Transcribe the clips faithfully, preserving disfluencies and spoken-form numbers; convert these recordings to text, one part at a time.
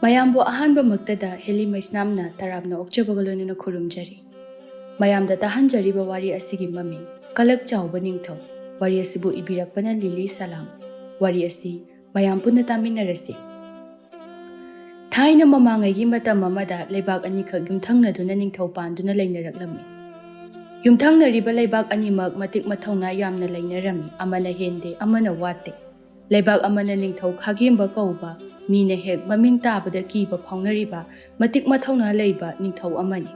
ꯃꯌꯥꯝꯕꯨ ꯑꯍꯥꯟꯕꯃꯛꯇꯗ ꯍꯦꯂꯤ ꯃꯩꯁꯅꯥꯝꯅ ꯇꯔꯥꯝꯅ ꯑꯣꯛꯆꯕꯒ ꯂꯣꯏꯅꯅ ꯈꯨꯔꯨꯝꯖꯔꯤ꯫ ꯃꯌꯥꯝꯗ ꯇꯥꯍꯟꯖꯔꯤꯕ ꯋꯥꯔꯤ ꯑꯁꯤꯒꯤ ꯃꯃꯤꯡ ꯀꯂꯛ ꯆꯥꯎꯕ ꯅꯤꯡꯊꯧ꯫ ꯋꯥꯔꯤ ꯑꯁꯤꯕꯨ ꯏꯕꯤꯔꯛꯄꯅ ꯂꯤꯂꯤ ꯁꯂꯥꯝ꯫ ꯋꯥꯔꯤ ꯑꯁꯤ ꯃꯌꯥꯝ ꯄꯨꯟꯅ ꯇꯥꯃꯤꯟꯅꯔꯁꯤ꯫ ꯊꯥꯏꯅ ꯃꯃꯥꯡꯉꯩꯒꯤ ꯃꯇꯝ ꯑꯃꯗ ꯂꯩꯕꯥꯛ ꯑꯅꯤꯈꯛ ꯌꯨꯝꯊꯪꯅꯗꯨꯅ ꯅꯤꯡꯊꯧ ꯄꯥꯟꯗꯨꯅ ꯂꯩꯅꯔꯛꯂꯝꯃꯤ꯫ ꯌꯨꯝꯊꯪꯅꯔꯤꯕ ꯂꯩꯕꯥꯛ ꯑꯅꯤꯃꯛ ꯃꯇꯤꯛ ꯃꯊꯧꯅꯥ ꯌꯥꯝꯅ ꯂꯩꯅꯔꯝꯃꯤ, ꯑꯃꯅ ꯍꯦꯟꯗꯦ, ꯑꯃꯅ ꯋꯥꯠꯇꯦ꯫ ꯂꯩꯕꯥꯛ ꯑꯃꯅ ꯅꯤꯡꯊꯧ ꯈꯥꯒꯦꯝꯕ ꯀꯧꯕ, ꯃꯤꯅ ꯍꯦꯛ ꯃꯃꯤꯡ ꯇꯥꯕꯗ ꯀꯤꯕ ꯐꯥꯎꯅꯔꯤꯕ, ꯃꯇꯤꯛ ꯃꯊꯧꯅꯥ ꯂꯩꯕ ꯅꯤꯡꯊꯧ ꯑꯃꯅꯤ꯫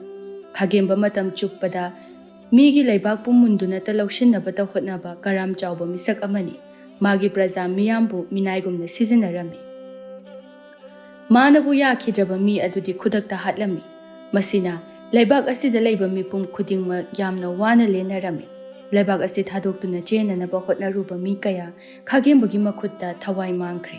ꯈꯥꯒꯦꯝꯕ ꯃꯇꯝ ꯆꯨꯞꯄꯗ ꯃꯤꯒꯤ ꯂꯩꯕꯥꯛꯄꯨ ꯃꯨꯟꯗꯨꯅꯇ ꯂꯧꯁꯤꯟꯅꯕꯇ ꯍꯣꯠꯅꯕ ꯀꯔꯥꯝ ꯆꯥꯎꯕ ꯃꯤꯁꯛ ꯑꯃꯅꯤ꯫ ꯃꯥꯒꯤ ꯄ꯭ꯔꯖꯥ ꯃꯤꯌꯥꯝꯕꯨ ꯃꯤꯅꯥꯏꯒꯨꯝꯅ ꯁꯤꯖꯤꯟꯅꯔꯝꯃꯤ꯫ ꯃꯥꯅꯕꯨ ꯌꯥꯈꯤꯗ꯭ꯔꯕ ꯃꯤ ꯑꯗꯨꯗꯤ ꯈꯨꯗꯛꯇ ꯍꯥꯠꯂꯝꯃꯤ꯫ ꯃꯁꯤꯅ ꯂꯩꯕꯥꯛ ꯑꯁꯤꯗ ꯂꯩꯕ ꯃꯤꯄꯨꯝ ꯈꯨꯗꯤꯡꯃꯛ ꯌꯥꯝꯅ ꯋꯥꯅ ꯂꯦꯟꯅꯔꯝꯃꯤ꯫ ꯂꯩꯕꯥꯛ ꯑꯁꯤ ꯊꯥꯗꯣꯛꯇꯨꯅ ꯆꯦꯟꯅꯅꯕ ꯍꯣꯠꯅꯔꯨꯕ ꯃꯤ ꯀꯌꯥ ꯈꯥꯒꯦꯝꯕꯒꯤ ꯃꯈꯨꯠꯇ ꯊꯋꯥꯏ ꯃꯥꯡꯈ꯭ꯔꯦ꯫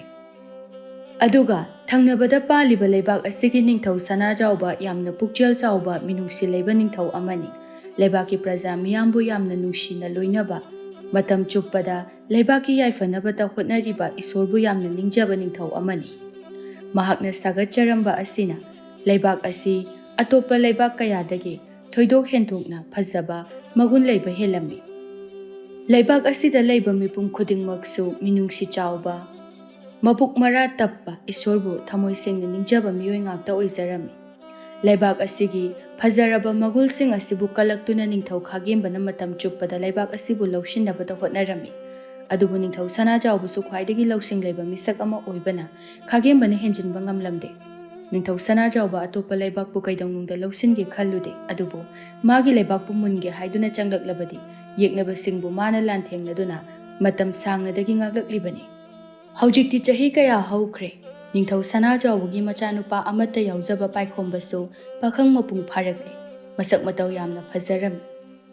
ꯑꯗꯨꯒ ꯊꯪꯅꯕꯗ ꯄꯥꯜꯂꯤꯕ ꯂꯩꯕꯥꯛ ꯑꯁꯤꯒꯤ ꯅꯤꯡꯊꯧ ꯁꯅꯥꯖꯥꯎꯕ ꯌꯥꯝꯅ ꯄꯨꯛꯆꯦꯜ ꯆꯥꯎꯕ, ꯃꯤꯅꯨꯡꯁꯤ ꯂꯩꯕ ꯅꯤꯡꯊꯧ ꯑꯃꯅꯤ꯫ ꯂꯩꯕꯥꯛꯀꯤ ꯄ꯭ꯔꯖꯥ ꯃꯤꯌꯥꯝꯕꯨ ꯌꯥꯝꯅ ꯅꯨꯡꯁꯤꯅ ꯂꯣꯏꯅꯕ, ꯃꯇꯝ ꯆꯨꯞꯄꯗ ꯂꯩꯕꯥꯛꯀꯤ ꯌꯥꯏꯐꯅꯕꯇ ꯍꯣꯠꯅꯔꯤꯕ ꯏꯁꯣꯔꯕꯨ ꯌꯥꯝꯅ ꯅꯤꯡꯖꯕ ꯅꯤꯡꯊꯧ ꯑꯃꯅꯤ꯫ ꯃꯍꯥꯛꯅ ꯁꯥꯒꯠꯆꯔꯝꯕ ꯑꯁꯤꯅ ꯂꯩꯕꯥꯛ ꯑꯁꯤ ꯑꯇꯣꯞꯄ ꯂꯩꯕꯥꯛ ꯀꯌꯥꯗꯒꯤ ꯊꯣꯏꯗꯣꯛ ꯍꯦꯟꯗꯣꯛꯅ ꯐꯖꯕ, ꯃꯒꯨꯟ ꯂꯩꯕ ꯍꯦꯜꯂꯝꯃꯤ꯫ ꯂꯩꯕꯥꯛ ꯑꯁꯤꯗ ꯂꯩꯕ ꯃꯤꯄꯨꯝ ꯈꯨꯗꯤꯡꯃꯛꯁꯨ ꯃꯤꯅꯨꯡꯁꯤ ꯆꯥꯎꯕ, ꯃꯕꯨꯛ ꯃꯔꯥ ꯇꯞꯄ, ꯏꯁꯣꯔꯕꯨ ꯊꯃꯣꯏ ꯁꯦꯡꯅ ꯅꯤꯡꯖꯕ ꯃꯤꯑꯣꯏ ꯉꯥꯛꯇ ꯑꯣꯏꯖꯔꯝꯃꯤ꯫ ꯂꯩꯕꯥꯛ ꯑꯁꯤꯒꯤ ꯐꯖꯔꯕ ꯃꯒꯨꯜꯁꯤꯡ ꯑꯁꯤꯕꯨ ꯀꯜꯂꯛꯇꯨꯅ ꯅꯤꯡꯊꯧ ꯈꯥꯒꯦꯝꯕꯅ ꯃꯇꯝ ꯆꯨꯞꯄꯗ ꯂꯩꯕꯥꯛ ꯑꯁꯤꯕꯨ ꯂꯧꯁꯤꯟꯅꯕꯇ ꯍꯣꯠꯅꯔꯝꯃꯤ꯫ ꯑꯗꯨꯕꯨ ꯅꯤꯡꯊꯧ ꯁꯅꯥꯖꯥꯎꯕꯁꯨ ꯈ꯭ꯋꯥꯏꯗꯒꯤ ꯂꯧꯁꯤꯡ ꯂꯩꯕ ꯃꯤꯁꯛ ꯑꯃ ꯑꯣꯏꯕꯅ ꯈꯥꯒꯦꯝꯕꯅ ꯍꯦꯟꯖꯤꯟꯕ ꯉꯝꯂꯝꯗꯦ꯫ ꯅꯤꯡꯊꯧ ꯁꯅꯥꯖꯥꯎꯕ ꯑꯇꯣꯞꯄ ꯂꯩꯕꯥꯛꯄꯨ ꯀꯩꯗꯧꯅꯨꯡꯗ ꯂꯧꯁꯤꯟꯒꯦ ꯈꯜꯂꯨꯗꯦ, ꯑꯗꯨꯕꯨ ꯃꯥꯒꯤ ꯂꯩꯕꯥꯛꯄꯨ ꯃꯨꯟꯒꯦ ꯍꯥꯏꯗꯨꯅ ꯆꯪꯂꯛꯂꯕꯗꯤ ꯌꯦꯛꯅꯕꯁꯤꯡꯕꯨ ꯃꯥꯅ ꯂꯥꯟꯊꯦꯡꯅꯗꯨꯅ ꯃꯇꯝ ꯁꯥꯡꯅꯗꯒꯤ ꯉꯥꯛꯂꯛꯂꯤꯕꯅꯤ꯫ ꯍꯧꯖꯤꯛꯇꯤ ꯆꯍꯤ ꯀꯌꯥ ꯍꯧꯈ꯭ꯔꯦ꯫ ꯅꯤꯡꯊꯧ ꯁꯅꯥꯖꯥꯎꯕꯒꯤ ꯃꯆꯥꯅꯨꯄꯥ ꯑꯃꯠꯇ ꯌꯥꯎꯖꯕ ꯄꯥꯏꯈꯣꯝꯕꯁꯨ ꯄꯥꯈꯪ ꯃꯄꯨꯡ ꯐꯥꯔꯛꯂꯦ꯫ ꯃꯁꯛ ꯃꯇꯧ ꯌꯥꯝꯅ ꯐꯖꯔꯝꯃꯤ꯫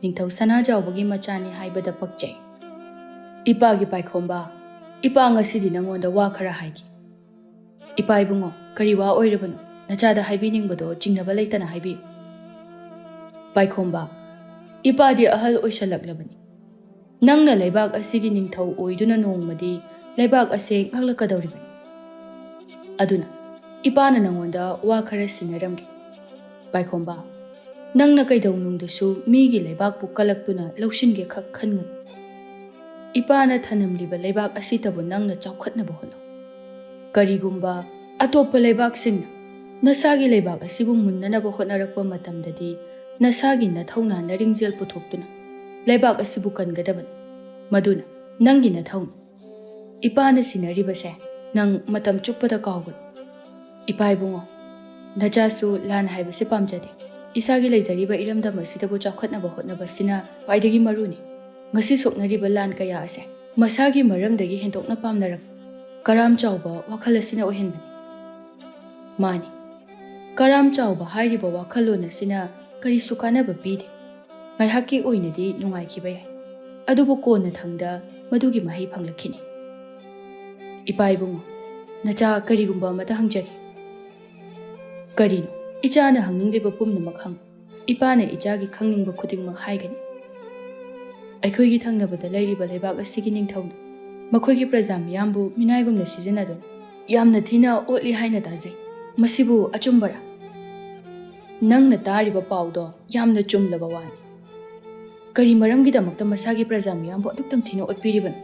ꯅꯤꯡꯊꯧ ꯁꯅꯥꯖꯥꯎꯕꯒꯤ ꯃꯆꯥꯅꯤ ꯍꯥꯏꯕꯗ ꯄꯛꯆꯩ꯫ ꯏꯄꯥꯒꯤ ꯄꯥꯏꯈꯣꯝꯕ, ꯏꯄꯥ ꯉꯁꯤꯗꯤ ꯅꯉꯣꯟꯗ ꯋꯥ ꯈꯔ ꯍꯥꯏꯒꯦ꯫ ꯏꯄꯥ ꯏꯕꯨꯡꯉꯣ, ꯀꯔꯤ ꯋꯥ ꯑꯣꯏꯔꯕꯅꯣ? ꯅꯆꯥꯗ ꯍꯥꯏꯕꯤꯅꯤꯡꯕꯗꯣ ꯆꯤꯡꯅꯕ ꯂꯩꯇꯅ ꯍꯥꯏꯕꯤꯌꯨ꯫ ꯄꯥꯏꯈꯣꯝꯕ, ꯏꯄꯥꯗꯤ ꯑꯍꯜ ꯑꯣꯏꯁꯜꯂꯛꯂꯕꯅꯤ꯫ ꯅꯪꯅ ꯂꯩꯕꯥꯛ ꯑꯁꯤꯒꯤ ꯅꯤꯡꯊꯧ ꯑꯣꯏꯗꯨꯅ ꯅꯣꯡꯃꯗꯤ ꯂꯩꯕꯥꯛ ꯑꯁꯦ ꯉꯥꯛꯂꯛꯀꯗꯧꯔꯤꯕꯅꯤ꯫ ꯑꯗꯨꯅ ꯏꯄꯥꯅ ꯅꯪꯉꯣꯟꯗ ꯋꯥ ꯈꯔ ꯁꯤꯟꯅꯔꯝꯒꯦ꯫ ꯄꯥꯏꯈꯣꯝꯕ, ꯅꯪꯅ ꯀꯩꯗꯧꯅꯨꯡꯗꯁꯨ ꯃꯤꯒꯤ ꯂꯩꯕꯥꯛꯄꯨ ꯀꯜꯂꯛꯇꯨꯅ ꯂꯧꯁꯤꯟꯒꯦ ꯈꯛ ꯈꯟꯒꯅꯨ꯫ ꯏꯄꯥꯅ ꯊꯅꯝꯂꯤꯕ ꯂꯩꯕꯥꯛ ꯑꯁꯤꯇꯕꯨ ꯅꯪꯅ ꯆꯥꯎꯈꯠꯅꯕ ꯍꯣꯠꯅꯧ꯫ ꯀꯔꯤꯒꯨꯝꯕ ꯑꯇꯣꯞꯄ ꯂꯩꯕꯥꯛꯁꯤꯡꯅ ꯅꯁꯥꯒꯤ ꯂꯩꯕꯥꯛ ꯑꯁꯤꯕꯨ ꯃꯨꯟꯅꯅꯕ ꯍꯣꯠꯅꯔꯛꯄ ꯃꯇꯝꯗꯗꯤ, ꯅꯁꯥꯒꯤ ꯅꯊꯧꯅꯥ ꯅꯔꯤꯡꯖꯦꯜ ꯄꯨꯊꯣꯛꯇꯨꯅ ꯂꯩꯕꯥꯛ ꯑꯁꯤꯕꯨ ꯀꯟꯒꯗꯕꯅꯤ꯫ ꯃꯗꯨꯅ ꯅꯪꯒꯤ ꯅꯊꯧꯅꯤ꯫ ꯏꯄꯥꯅ ꯁꯤꯟꯅꯔꯤꯕꯁꯦ ꯅꯪ ꯃꯇꯝ ꯆꯨꯞꯄꯗ ꯀꯥꯎꯒꯅꯨ꯫ ꯏꯄꯥ ꯏꯕꯨꯡꯉꯣ, ꯅꯆꯥꯁꯨ ꯂꯥꯟ ꯍꯥꯏꯕꯁꯦ ꯄꯥꯝꯖꯗꯦ꯫ ꯏꯁꯥꯒꯤ ꯂꯩꯖꯔꯤꯕ ꯏꯔꯝꯗꯝ ꯑꯁꯤꯗꯕꯨ ꯆꯥꯎꯈꯠꯅꯕ ꯍꯣꯠꯅꯕꯁꯤꯅ ꯈ꯭ꯋꯥꯏꯗꯒꯤ ꯃꯔꯨꯅꯤ꯫ ꯉꯁꯤ ꯁꯣꯛꯅꯔꯤꯕ ꯂꯥꯟ ꯀꯌꯥ ꯑꯁꯦ ꯃꯁꯥꯒꯤ ꯃꯔꯝꯗꯒꯤ ꯍꯦꯟꯗꯣꯛꯅ ꯄꯥꯝꯅꯔꯛꯄ ꯀꯔꯥꯝ ꯆꯥꯎꯕ ꯋꯥꯈꯜ ꯑꯁꯤꯅ ꯑꯣꯏꯍꯟꯕꯅꯤ꯫ ꯃꯥꯅꯤ, ꯀꯔꯥꯝ ꯆꯥꯎꯕ ꯍꯥꯏꯔꯤꯕ ꯋꯥꯈꯜꯂꯣꯟ ꯑꯁꯤꯅ ꯀꯔꯤꯁꯨ ꯀꯥꯟꯅꯕ ꯄꯤꯗꯦ꯫ ꯉꯥꯏꯍꯥꯛꯀꯤ ꯑꯣꯏꯅꯗꯤ ꯅꯨꯡꯉꯥꯏꯈꯤꯕ ꯌꯥꯏ, ꯑꯗꯨꯕꯨ ꯀꯣꯟꯅ ꯊꯪꯗ ꯃꯗꯨꯒꯤ ꯃꯍꯩ ꯐꯪꯂꯛꯈꯤꯅꯤ꯫ ꯏꯄꯥ ꯏꯕꯨꯡꯉꯣ, ꯅꯆꯥ ꯀꯔꯤꯒꯨꯝꯕ ꯑꯃꯇ ꯍꯪꯖꯒꯦ꯫ ꯀꯔꯤꯅꯣ? ꯏꯆꯥꯅ ꯍꯪꯅꯤꯡꯂꯤꯕ ꯄꯨꯝꯅꯃꯛ ꯍꯪꯉꯨ꯫ ꯏꯄꯥꯅ ꯏꯆꯥꯒꯤ ꯈꯪꯅꯤꯡꯕ ꯈꯨꯗꯤꯡꯃꯛ ꯍꯥꯏꯒꯅꯤ꯫ ꯑꯩꯈꯣꯏꯒꯤ ꯊꯪꯅꯕꯗ ꯂꯩꯔꯤꯕ ꯂꯩꯕꯥꯛ ꯑꯁꯤꯒꯤ ꯅꯤꯡꯊꯧꯅ ꯃꯈꯣꯏꯒꯤ ꯄ꯭ꯔꯖꯥ ꯃꯤꯌꯥꯝꯕꯨ ꯃꯤꯅꯥꯏꯒꯨꯝꯅ ꯁꯤꯖꯤꯟꯅꯗꯨꯅ ꯌꯥꯝꯅ ꯊꯤꯅ ꯑꯣꯠꯂꯤ ꯍꯥꯏꯅ ꯇꯥꯖꯩ꯫ ꯃꯁꯤꯕꯨ ꯑꯆꯨꯝꯕꯔꯥ? ꯅꯪꯅ ꯇꯥꯔꯤꯕ ꯄꯥꯎꯗꯣ ꯌꯥꯝꯅ ꯆꯨꯝꯂꯕ ꯋꯥꯅꯤ꯫ ꯀꯔꯤ ꯃꯔꯝꯒꯤꯗꯃꯛꯇ ꯃꯁꯥꯒꯤ ꯄ꯭ꯔꯖꯥ ꯃꯤꯌꯥꯝꯕꯨ ꯑꯗꯨꯛ ꯇꯝꯊꯤꯅ ꯑꯣꯠꯄꯤꯔꯤꯕꯅꯣ?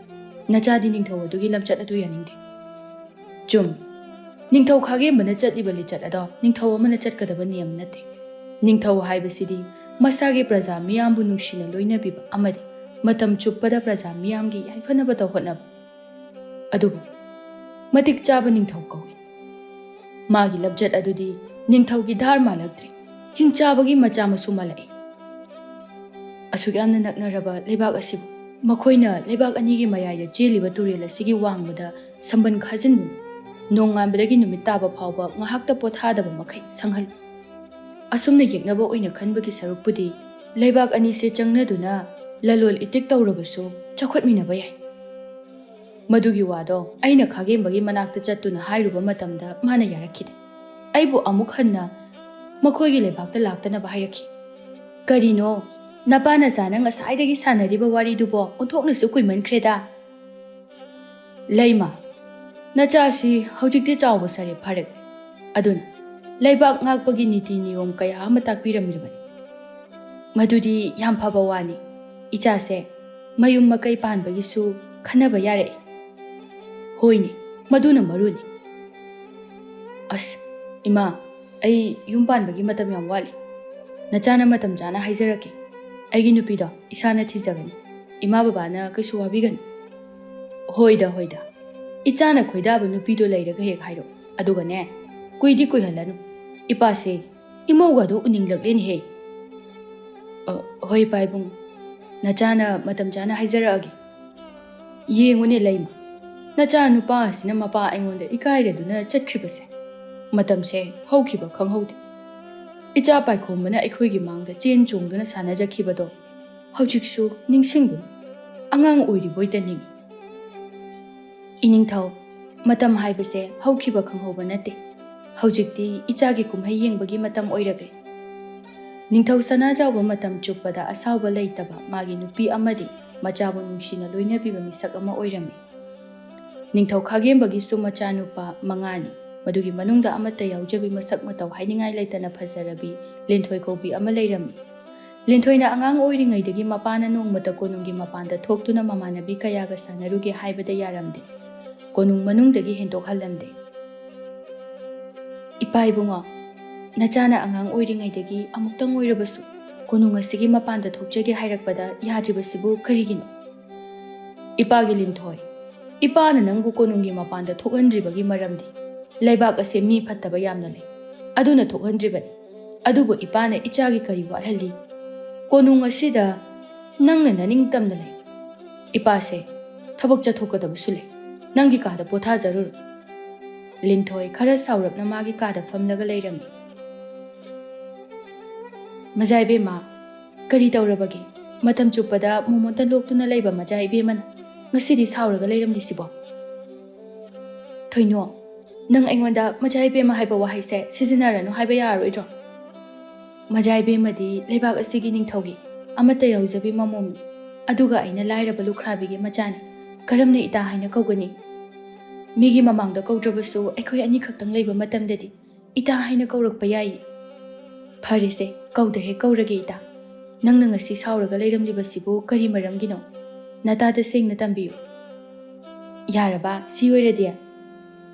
ꯅꯆꯥꯗꯤ ꯅꯤꯡꯊꯧ ꯑꯗꯨꯒꯤ ꯂꯝꯆꯠ ꯑꯗꯨ ꯌꯥꯅꯤꯡꯗꯦ꯫ ꯆꯨꯝ, ꯅꯤꯡꯊꯧ ꯈꯥꯒꯦꯝꯕꯅ ꯆꯠꯂꯤꯕ ꯂꯤꯆꯠ ꯑꯗꯣ ꯅꯤꯡꯊꯧ ꯑꯃꯅ ꯆꯠꯀꯗꯕ ꯅꯤꯌꯝ ꯅꯠꯇꯦ꯫ ꯅꯤꯡꯊꯧ ꯍꯥꯏꯕꯁꯤꯗꯤ ꯃꯁꯥꯒꯤ ꯄ꯭ꯔꯖꯥ ꯃꯤꯌꯥꯝꯕꯨ ꯅꯨꯡꯁꯤꯅ ꯂꯣꯏꯅꯕꯤꯕ ꯑꯃꯗꯤ ꯃꯇꯝ ꯆꯨꯞꯄꯗ ꯄ꯭ꯔꯖꯥ ꯃꯤꯌꯥꯝꯒꯤ ꯌꯥꯏꯐꯅꯕꯇ ꯍꯣꯠꯅꯕ, ꯑꯗꯨꯕꯨ ꯃꯇꯤꯛ ꯆꯥꯕ ꯅꯤꯡꯊꯧ ꯀꯧꯏ꯫ ꯃꯥꯒꯤ ꯂꯝꯆꯠ ꯑꯗꯨꯗꯤ ꯅꯤꯡꯊꯧꯒꯤ ꯙꯥꯔ ꯃꯥꯜꯂꯛꯇ꯭ꯔꯦ, ꯍꯤꯡꯆꯥꯕꯒꯤ ꯃꯆꯥ ꯃꯁꯨ ꯃꯥꯜꯂꯛꯏ꯫ ꯑꯁꯨꯛ ꯌꯥꯝꯅ ꯅꯛꯅꯔꯕ ꯂꯩꯕꯥꯛ ꯑꯁꯤꯕꯨ ꯃꯈꯣꯏꯅ ꯂꯩꯕꯥꯛ ꯑꯅꯤꯒꯤ ꯃꯌꯥꯏꯗ ꯆꯦꯜꯂꯤꯕ ꯇꯨꯔꯦꯜ ꯑꯁꯤꯒꯤ ꯋꯥꯡꯃꯗ ꯁꯝꯕꯟ ꯈꯥꯖꯤꯟꯗꯨꯅ ꯅꯣꯡꯉꯥꯟꯕꯗꯒꯤ ꯅꯨꯃꯤꯠ ꯇꯥꯕ ꯐꯥꯎꯕ ꯉꯥꯏꯍꯥꯛꯇ ꯄꯣꯊꯥꯗꯕ ꯃꯈꯩ ꯁꯪꯍꯜꯂꯤ꯫ ꯑꯁꯨꯝꯅ ꯌꯦꯛꯅꯕ ꯑꯣꯏꯅ ꯈꯟꯕꯒꯤ ꯁꯔꯨꯛꯄꯨꯗꯤ ꯂꯩꯕꯥꯛ ꯑꯅꯤꯁꯦ ꯆꯪꯅꯗꯨꯅ ꯂꯂꯣꯟ ꯏꯇꯤꯛ ꯇꯧꯔꯕꯁꯨ ꯆꯥꯎꯈꯠꯃꯤꯟꯅꯕ ꯌꯥꯏ꯫ ꯃꯗꯨꯒꯤ ꯋꯥꯗꯣ ꯑꯩꯅ ꯈꯥꯒꯦꯝꯕꯒꯤ ꯃꯅꯥꯛꯇ ꯆꯠꯇꯨꯅ ꯍꯥꯏꯔꯨꯕ ꯃꯇꯝꯗ ꯃꯥꯅ ꯌꯥꯔꯛꯈꯤꯗꯦ꯫ ꯑꯩꯕꯨ ꯑꯃꯨꯛ ꯍꯟꯅ ꯃꯈꯣꯏꯒꯤ ꯂꯩꯕꯥꯛꯇ ꯂꯥꯛꯇꯅꯕ ꯍꯥꯏꯔꯛꯈꯤ꯫ ꯀꯔꯤꯅꯣ? ꯅꯄꯥ ꯅꯆꯥꯅ ꯉꯁꯥꯏꯗꯒꯤ ꯁꯥꯟꯅꯔꯤꯕ ꯋꯥꯔꯤꯗꯨꯕꯣ ꯑꯣꯟꯊꯣꯛꯅꯁꯨ ꯀꯨꯏꯃꯟꯈ꯭ꯔꯦꯗ꯫ ꯂꯩꯃ, ꯅꯆꯥꯁꯤ ꯍꯧꯖꯤꯛꯇꯤ ꯆꯥꯎꯕ ꯁꯥꯔꯦ ꯐꯥꯔꯛꯂꯦ꯫ ꯑꯗꯨꯅ ꯂꯩꯕꯥꯛ ꯉꯥꯛꯄꯒꯤ ꯅꯤꯇꯤ ꯅꯤꯌꯣꯝ ꯀꯌꯥ ꯑꯃ ꯇꯥꯛꯄꯤꯔꯝꯂꯤꯕꯅꯤ꯫ ꯃꯗꯨꯗꯤ ꯌꯥꯝ ꯐꯕ ꯋꯥꯅꯤ꯫ ꯏꯆꯥꯁꯦ ꯃꯌꯨꯝ ꯃꯀꯩ ꯄꯥꯟꯕꯒꯤꯁꯨ ꯈꯟꯅꯕ ꯌꯥꯔꯛꯏ꯫ ꯍꯣꯏꯅꯦ, ꯃꯗꯨꯅ ꯃꯔꯨꯅꯤ꯫ ꯑꯁ, ꯏꯃꯥ, ꯑꯩ ꯌꯨꯝ ꯄꯥꯟꯕꯒꯤ ꯃꯇꯝ ꯌꯥꯝ ꯋꯥꯠꯂꯤ꯫ ꯅꯆꯥꯅ ꯃꯇꯝ ꯆꯥꯅ ꯍꯥꯏꯖꯔꯛꯀꯦ꯫ ꯑꯩꯒꯤ ꯅꯨꯄꯤꯗꯣ ꯏꯁꯥꯅ ꯊꯤꯖꯒꯅꯤ꯫ ꯏꯃꯥ ꯕꯕꯥꯅ ꯀꯩꯁꯨ ꯋꯥꯕꯤꯒꯅꯨ꯫ ꯍꯣꯏꯗ, ꯍꯣꯏꯗ꯫ ꯏꯆꯥꯅ ꯈꯣꯏꯗꯥꯕ ꯅꯨꯄꯤꯗꯣ ꯂꯩꯔꯒ ꯍꯦꯛ ꯍꯥꯏꯔꯣ꯫ ꯑꯗꯨꯒꯅꯦ, ꯀꯨꯏꯗꯤ ꯀꯨꯏꯍꯜꯂꯅꯨ꯫ ꯏꯄꯥꯁꯦ ꯏꯃꯧꯒꯗꯣ ꯎꯅꯤꯡꯂꯛꯂꯦꯅꯦꯍꯦ꯫ ꯑ, ꯍꯣꯏ ꯏꯄꯥ ꯏꯕꯨꯡ, ꯅꯆꯥꯅ ꯃꯇꯝ ꯆꯥꯅ ꯍꯥꯏꯖꯔꯛꯑꯒꯦ꯫ ꯌꯦꯡꯉꯨꯅꯦ ꯂꯩꯃ, ꯅꯆꯥ ꯅꯨꯄꯥ ꯑꯁꯤꯅ ꯃꯄꯥ ꯑꯩꯉꯣꯟꯗ ꯏꯀꯥꯏꯔꯗꯨꯅ ꯆꯠꯈ꯭ꯔꯤꯕꯁꯦ꯫ ꯃꯇꯝꯁꯦ ꯍꯧꯈꯤꯕ ꯈꯪꯍꯧꯗꯦ꯫ ꯏꯆꯥ ꯄꯥꯏꯈꯣꯝꯕꯅ ꯑꯩꯈꯣꯏꯒꯤ ꯃꯥꯡꯗ ꯆꯦꯟ ꯆꯣꯡꯗꯨꯅ ꯁꯥꯟꯅꯖꯈꯤꯕꯗꯣ ꯍꯧꯖꯤꯛꯁꯨ ꯅꯤꯡꯁꯤꯡꯗꯨꯅ ꯑꯉꯥꯡ ꯑꯣꯏꯔꯤꯕꯣꯏꯇ ꯅꯤꯡꯏ꯫ ꯏꯅꯤꯡꯊꯧ, ꯃꯇꯝ ꯍꯥꯏꯕꯁꯦ ꯍꯧꯈꯤꯕ ꯈꯪꯍꯧꯕ ꯅꯠꯇꯦ꯫ ꯍꯧꯖꯤꯛꯇꯤ ꯏꯆꯥꯒꯤ ꯀꯨꯝꯍꯩ ꯌꯦꯡꯕꯒꯤ ꯃꯇꯝ ꯑꯣꯏꯔꯛꯂꯦ꯫ ꯅꯤꯡꯊꯧ ꯁꯅꯥꯖꯥꯎꯕ ꯃꯇꯝ ꯆꯨꯞꯄꯗ ꯑꯁꯥꯎꯕ ꯂꯩꯇꯕ ꯃꯥꯒꯤ ꯅꯨꯄꯤ ꯑꯃꯗꯤ ꯃꯆꯥꯕꯨ ꯅꯨꯡꯁꯤꯅ ꯂꯣꯏꯅꯕꯤꯕ ꯃꯤꯁꯛ ꯑꯃ ꯑꯣꯏꯔꯝꯃꯤ꯫ ꯅꯤꯡꯊꯧ ꯈꯥꯒꯦꯝꯕꯒꯤꯁꯨ ꯃꯆꯥꯅꯨꯄꯥ ꯃꯉꯥꯅꯤ꯫ ꯃꯗꯨꯒꯤ ꯃꯅꯨꯡꯗ ꯑꯃꯠꯇ ꯌꯥꯎꯖꯕꯤ ꯃꯁꯛ ꯃꯇꯧ ꯍꯥꯏꯅꯤꯡꯉꯥꯏ ꯂꯩꯇꯅ ꯐꯖꯔꯕꯤ ꯂꯦꯟꯊꯣꯏ ꯀꯧꯕꯤ ꯑꯃ ꯂꯩꯔꯝꯃꯤ꯫ ꯂꯦꯟꯊꯣꯏꯅ ꯑꯉꯥꯡ ꯑꯣꯏꯔꯤꯉꯩꯗꯒꯤ ꯃꯄꯥꯅ ꯅꯣꯡꯃꯇ ꯀꯣꯅꯨꯡꯒꯤ ꯃꯄꯥꯟꯗ ꯊꯣꯛꯇꯨꯅ ꯃꯃꯥꯟꯅꯕꯤ ꯀꯌꯥꯒ ꯁꯥꯟꯅꯔꯨꯒꯦ ꯍꯥꯏꯕꯗ ꯌꯥꯔꯝꯗꯦ꯫ ꯀꯣꯅꯨꯡ ꯃꯅꯨꯡꯗꯒꯤ ꯍꯦꯟꯗꯣꯛꯍꯜꯂꯝꯗꯦ꯫ ꯏꯄꯥ ꯏꯕꯨꯡꯉꯣ, ꯅꯆꯥꯅ ꯑꯉꯥꯡ ꯑꯣꯏꯔꯤꯉꯩꯗꯒꯤ ꯑꯃꯨꯛꯇꯪ ꯑꯣꯏꯔꯕꯁꯨ ꯀꯣꯅꯨꯡ ꯑꯁꯤꯒꯤ ꯃꯄꯥꯟꯗ ꯊꯣꯛꯆꯒꯦ ꯍꯥꯏꯔꯛꯄꯗ ꯌꯥꯗ꯭ꯔꯤꯕꯁꯤꯕꯨ ꯀꯔꯤꯒꯤꯅꯣ? ꯏꯄꯥꯒꯤ ꯂꯤꯟꯊꯣꯏ, ꯏꯄꯥꯅ ꯅꯪꯕꯨ ꯀꯣꯅꯨꯡꯒꯤ ꯃꯄꯥꯟꯗ ꯊꯣꯛꯍꯟꯗ꯭ꯔꯤꯕꯒꯤ ꯃꯔꯝꯗꯤ ꯂꯩꯕꯥꯛ ꯑꯁꯦ ꯃꯤ ꯐꯠꯇꯕ ꯌꯥꯝꯅ ꯂꯩ, ꯑꯗꯨꯅ ꯊꯣꯛꯍꯟꯗ꯭ꯔꯤꯕꯅꯤ꯫ ꯑꯗꯨꯕꯨ ꯏꯄꯥꯅ ꯏꯆꯥꯒꯤ ꯀꯔꯤ ꯋꯥꯠꯍꯜꯂꯤ? ꯀꯣꯅꯨꯡ ꯑꯁꯤꯗ ꯅꯪꯅ ꯅꯅꯤꯡꯇꯝꯅ ꯂꯩ꯫ ꯏꯄꯥꯁꯦ ꯊꯕꯛ ꯆꯠꯊꯣꯛꯀꯗꯕꯁꯨ ꯂꯩ꯫ ꯅꯪꯒꯤ ꯀꯥꯗ ꯄꯣꯊꯥꯖꯔꯨꯔꯣ꯫ ꯂꯤꯟꯊꯣꯏ ꯈꯔ ꯁꯥꯎꯔꯞꯅ ꯃꯥꯒꯤ ꯀꯥꯗ ꯐꯝꯂꯒ ꯂꯩꯔꯝꯃꯤ꯫ ꯃꯖꯥ ꯏꯕꯦꯝꯃ, ꯀꯔꯤ ꯇꯧꯔꯕꯒꯦ? ꯃꯇꯝ ꯆꯨꯞꯄꯗ ꯃꯣꯃꯣꯟꯇ ꯂꯣꯛꯇꯨꯅ ꯂꯩꯕ ꯃꯖꯥ ꯏꯕꯦꯝꯃꯅ ꯉꯁꯤꯗꯤ ꯁꯥꯎꯔꯒ ꯂꯩꯔꯝꯂꯤꯁꯤꯕꯣ? ꯊꯣꯏꯅꯣ, ꯅꯪ ꯑꯩꯉꯣꯟꯗ ꯃꯖꯥ ꯏꯕꯦꯝꯃ ꯍꯥꯏꯕ ꯋꯥꯍꯩꯁꯦ ꯁꯤꯖꯤꯟꯅꯔꯅꯨ ꯍꯥꯏꯕ ꯌꯥꯔꯔꯣꯏꯗ꯭ꯔꯣ? ꯃꯖꯥ ꯏꯕꯦꯝꯃꯗꯤ ꯂꯩꯕꯥꯛ ꯑꯁꯤꯒꯤ ꯅꯤꯡꯊꯧꯒꯤ ꯑꯃꯠꯇ ꯌꯥꯎꯖꯕꯤ ꯃꯃꯣꯝꯅꯤ꯫ ꯑꯗꯨꯒ ꯑꯩꯅ ꯂꯥꯏꯔꯕ ꯂꯨꯈ꯭ꯔꯥꯕꯤꯒꯤ ꯃꯆꯥꯅꯤ꯫ ꯀꯔꯝꯅ ꯏꯇꯥ ꯍꯥꯏꯅ ꯀꯧꯒꯅꯤ? ꯃꯤꯒꯤ ꯃꯃꯥꯡꯗ ꯀꯧꯗ꯭ꯔꯕꯁꯨ ꯑꯩꯈꯣꯏ ꯑꯅꯤꯈꯛꯇꯪ ꯂꯩꯕ ꯃꯇꯝꯗꯗꯤ ꯏꯇꯥ ꯍꯥꯏꯅ ꯀꯧꯔꯛꯄ ꯌꯥꯏꯌꯦ꯫ ꯐꯔꯦꯁꯦ, ꯀꯧꯗ ꯍꯦꯛ ꯀꯧꯔꯒꯦ ꯏꯇꯥ꯫ ꯅꯪꯅ ꯉꯁꯤ ꯁꯥꯎꯔꯒ ꯂꯩꯔꯝꯂꯤꯕꯁꯤꯕꯨ ꯀꯔꯤ ꯃꯔꯝꯒꯤꯅꯣ? ꯅꯇꯥꯗ ꯁꯦꯡꯅ ꯇꯝꯕꯤꯌꯨ꯫ ꯌꯥꯔꯕ? ꯁꯤ ꯑꯣꯏꯔꯗꯤ?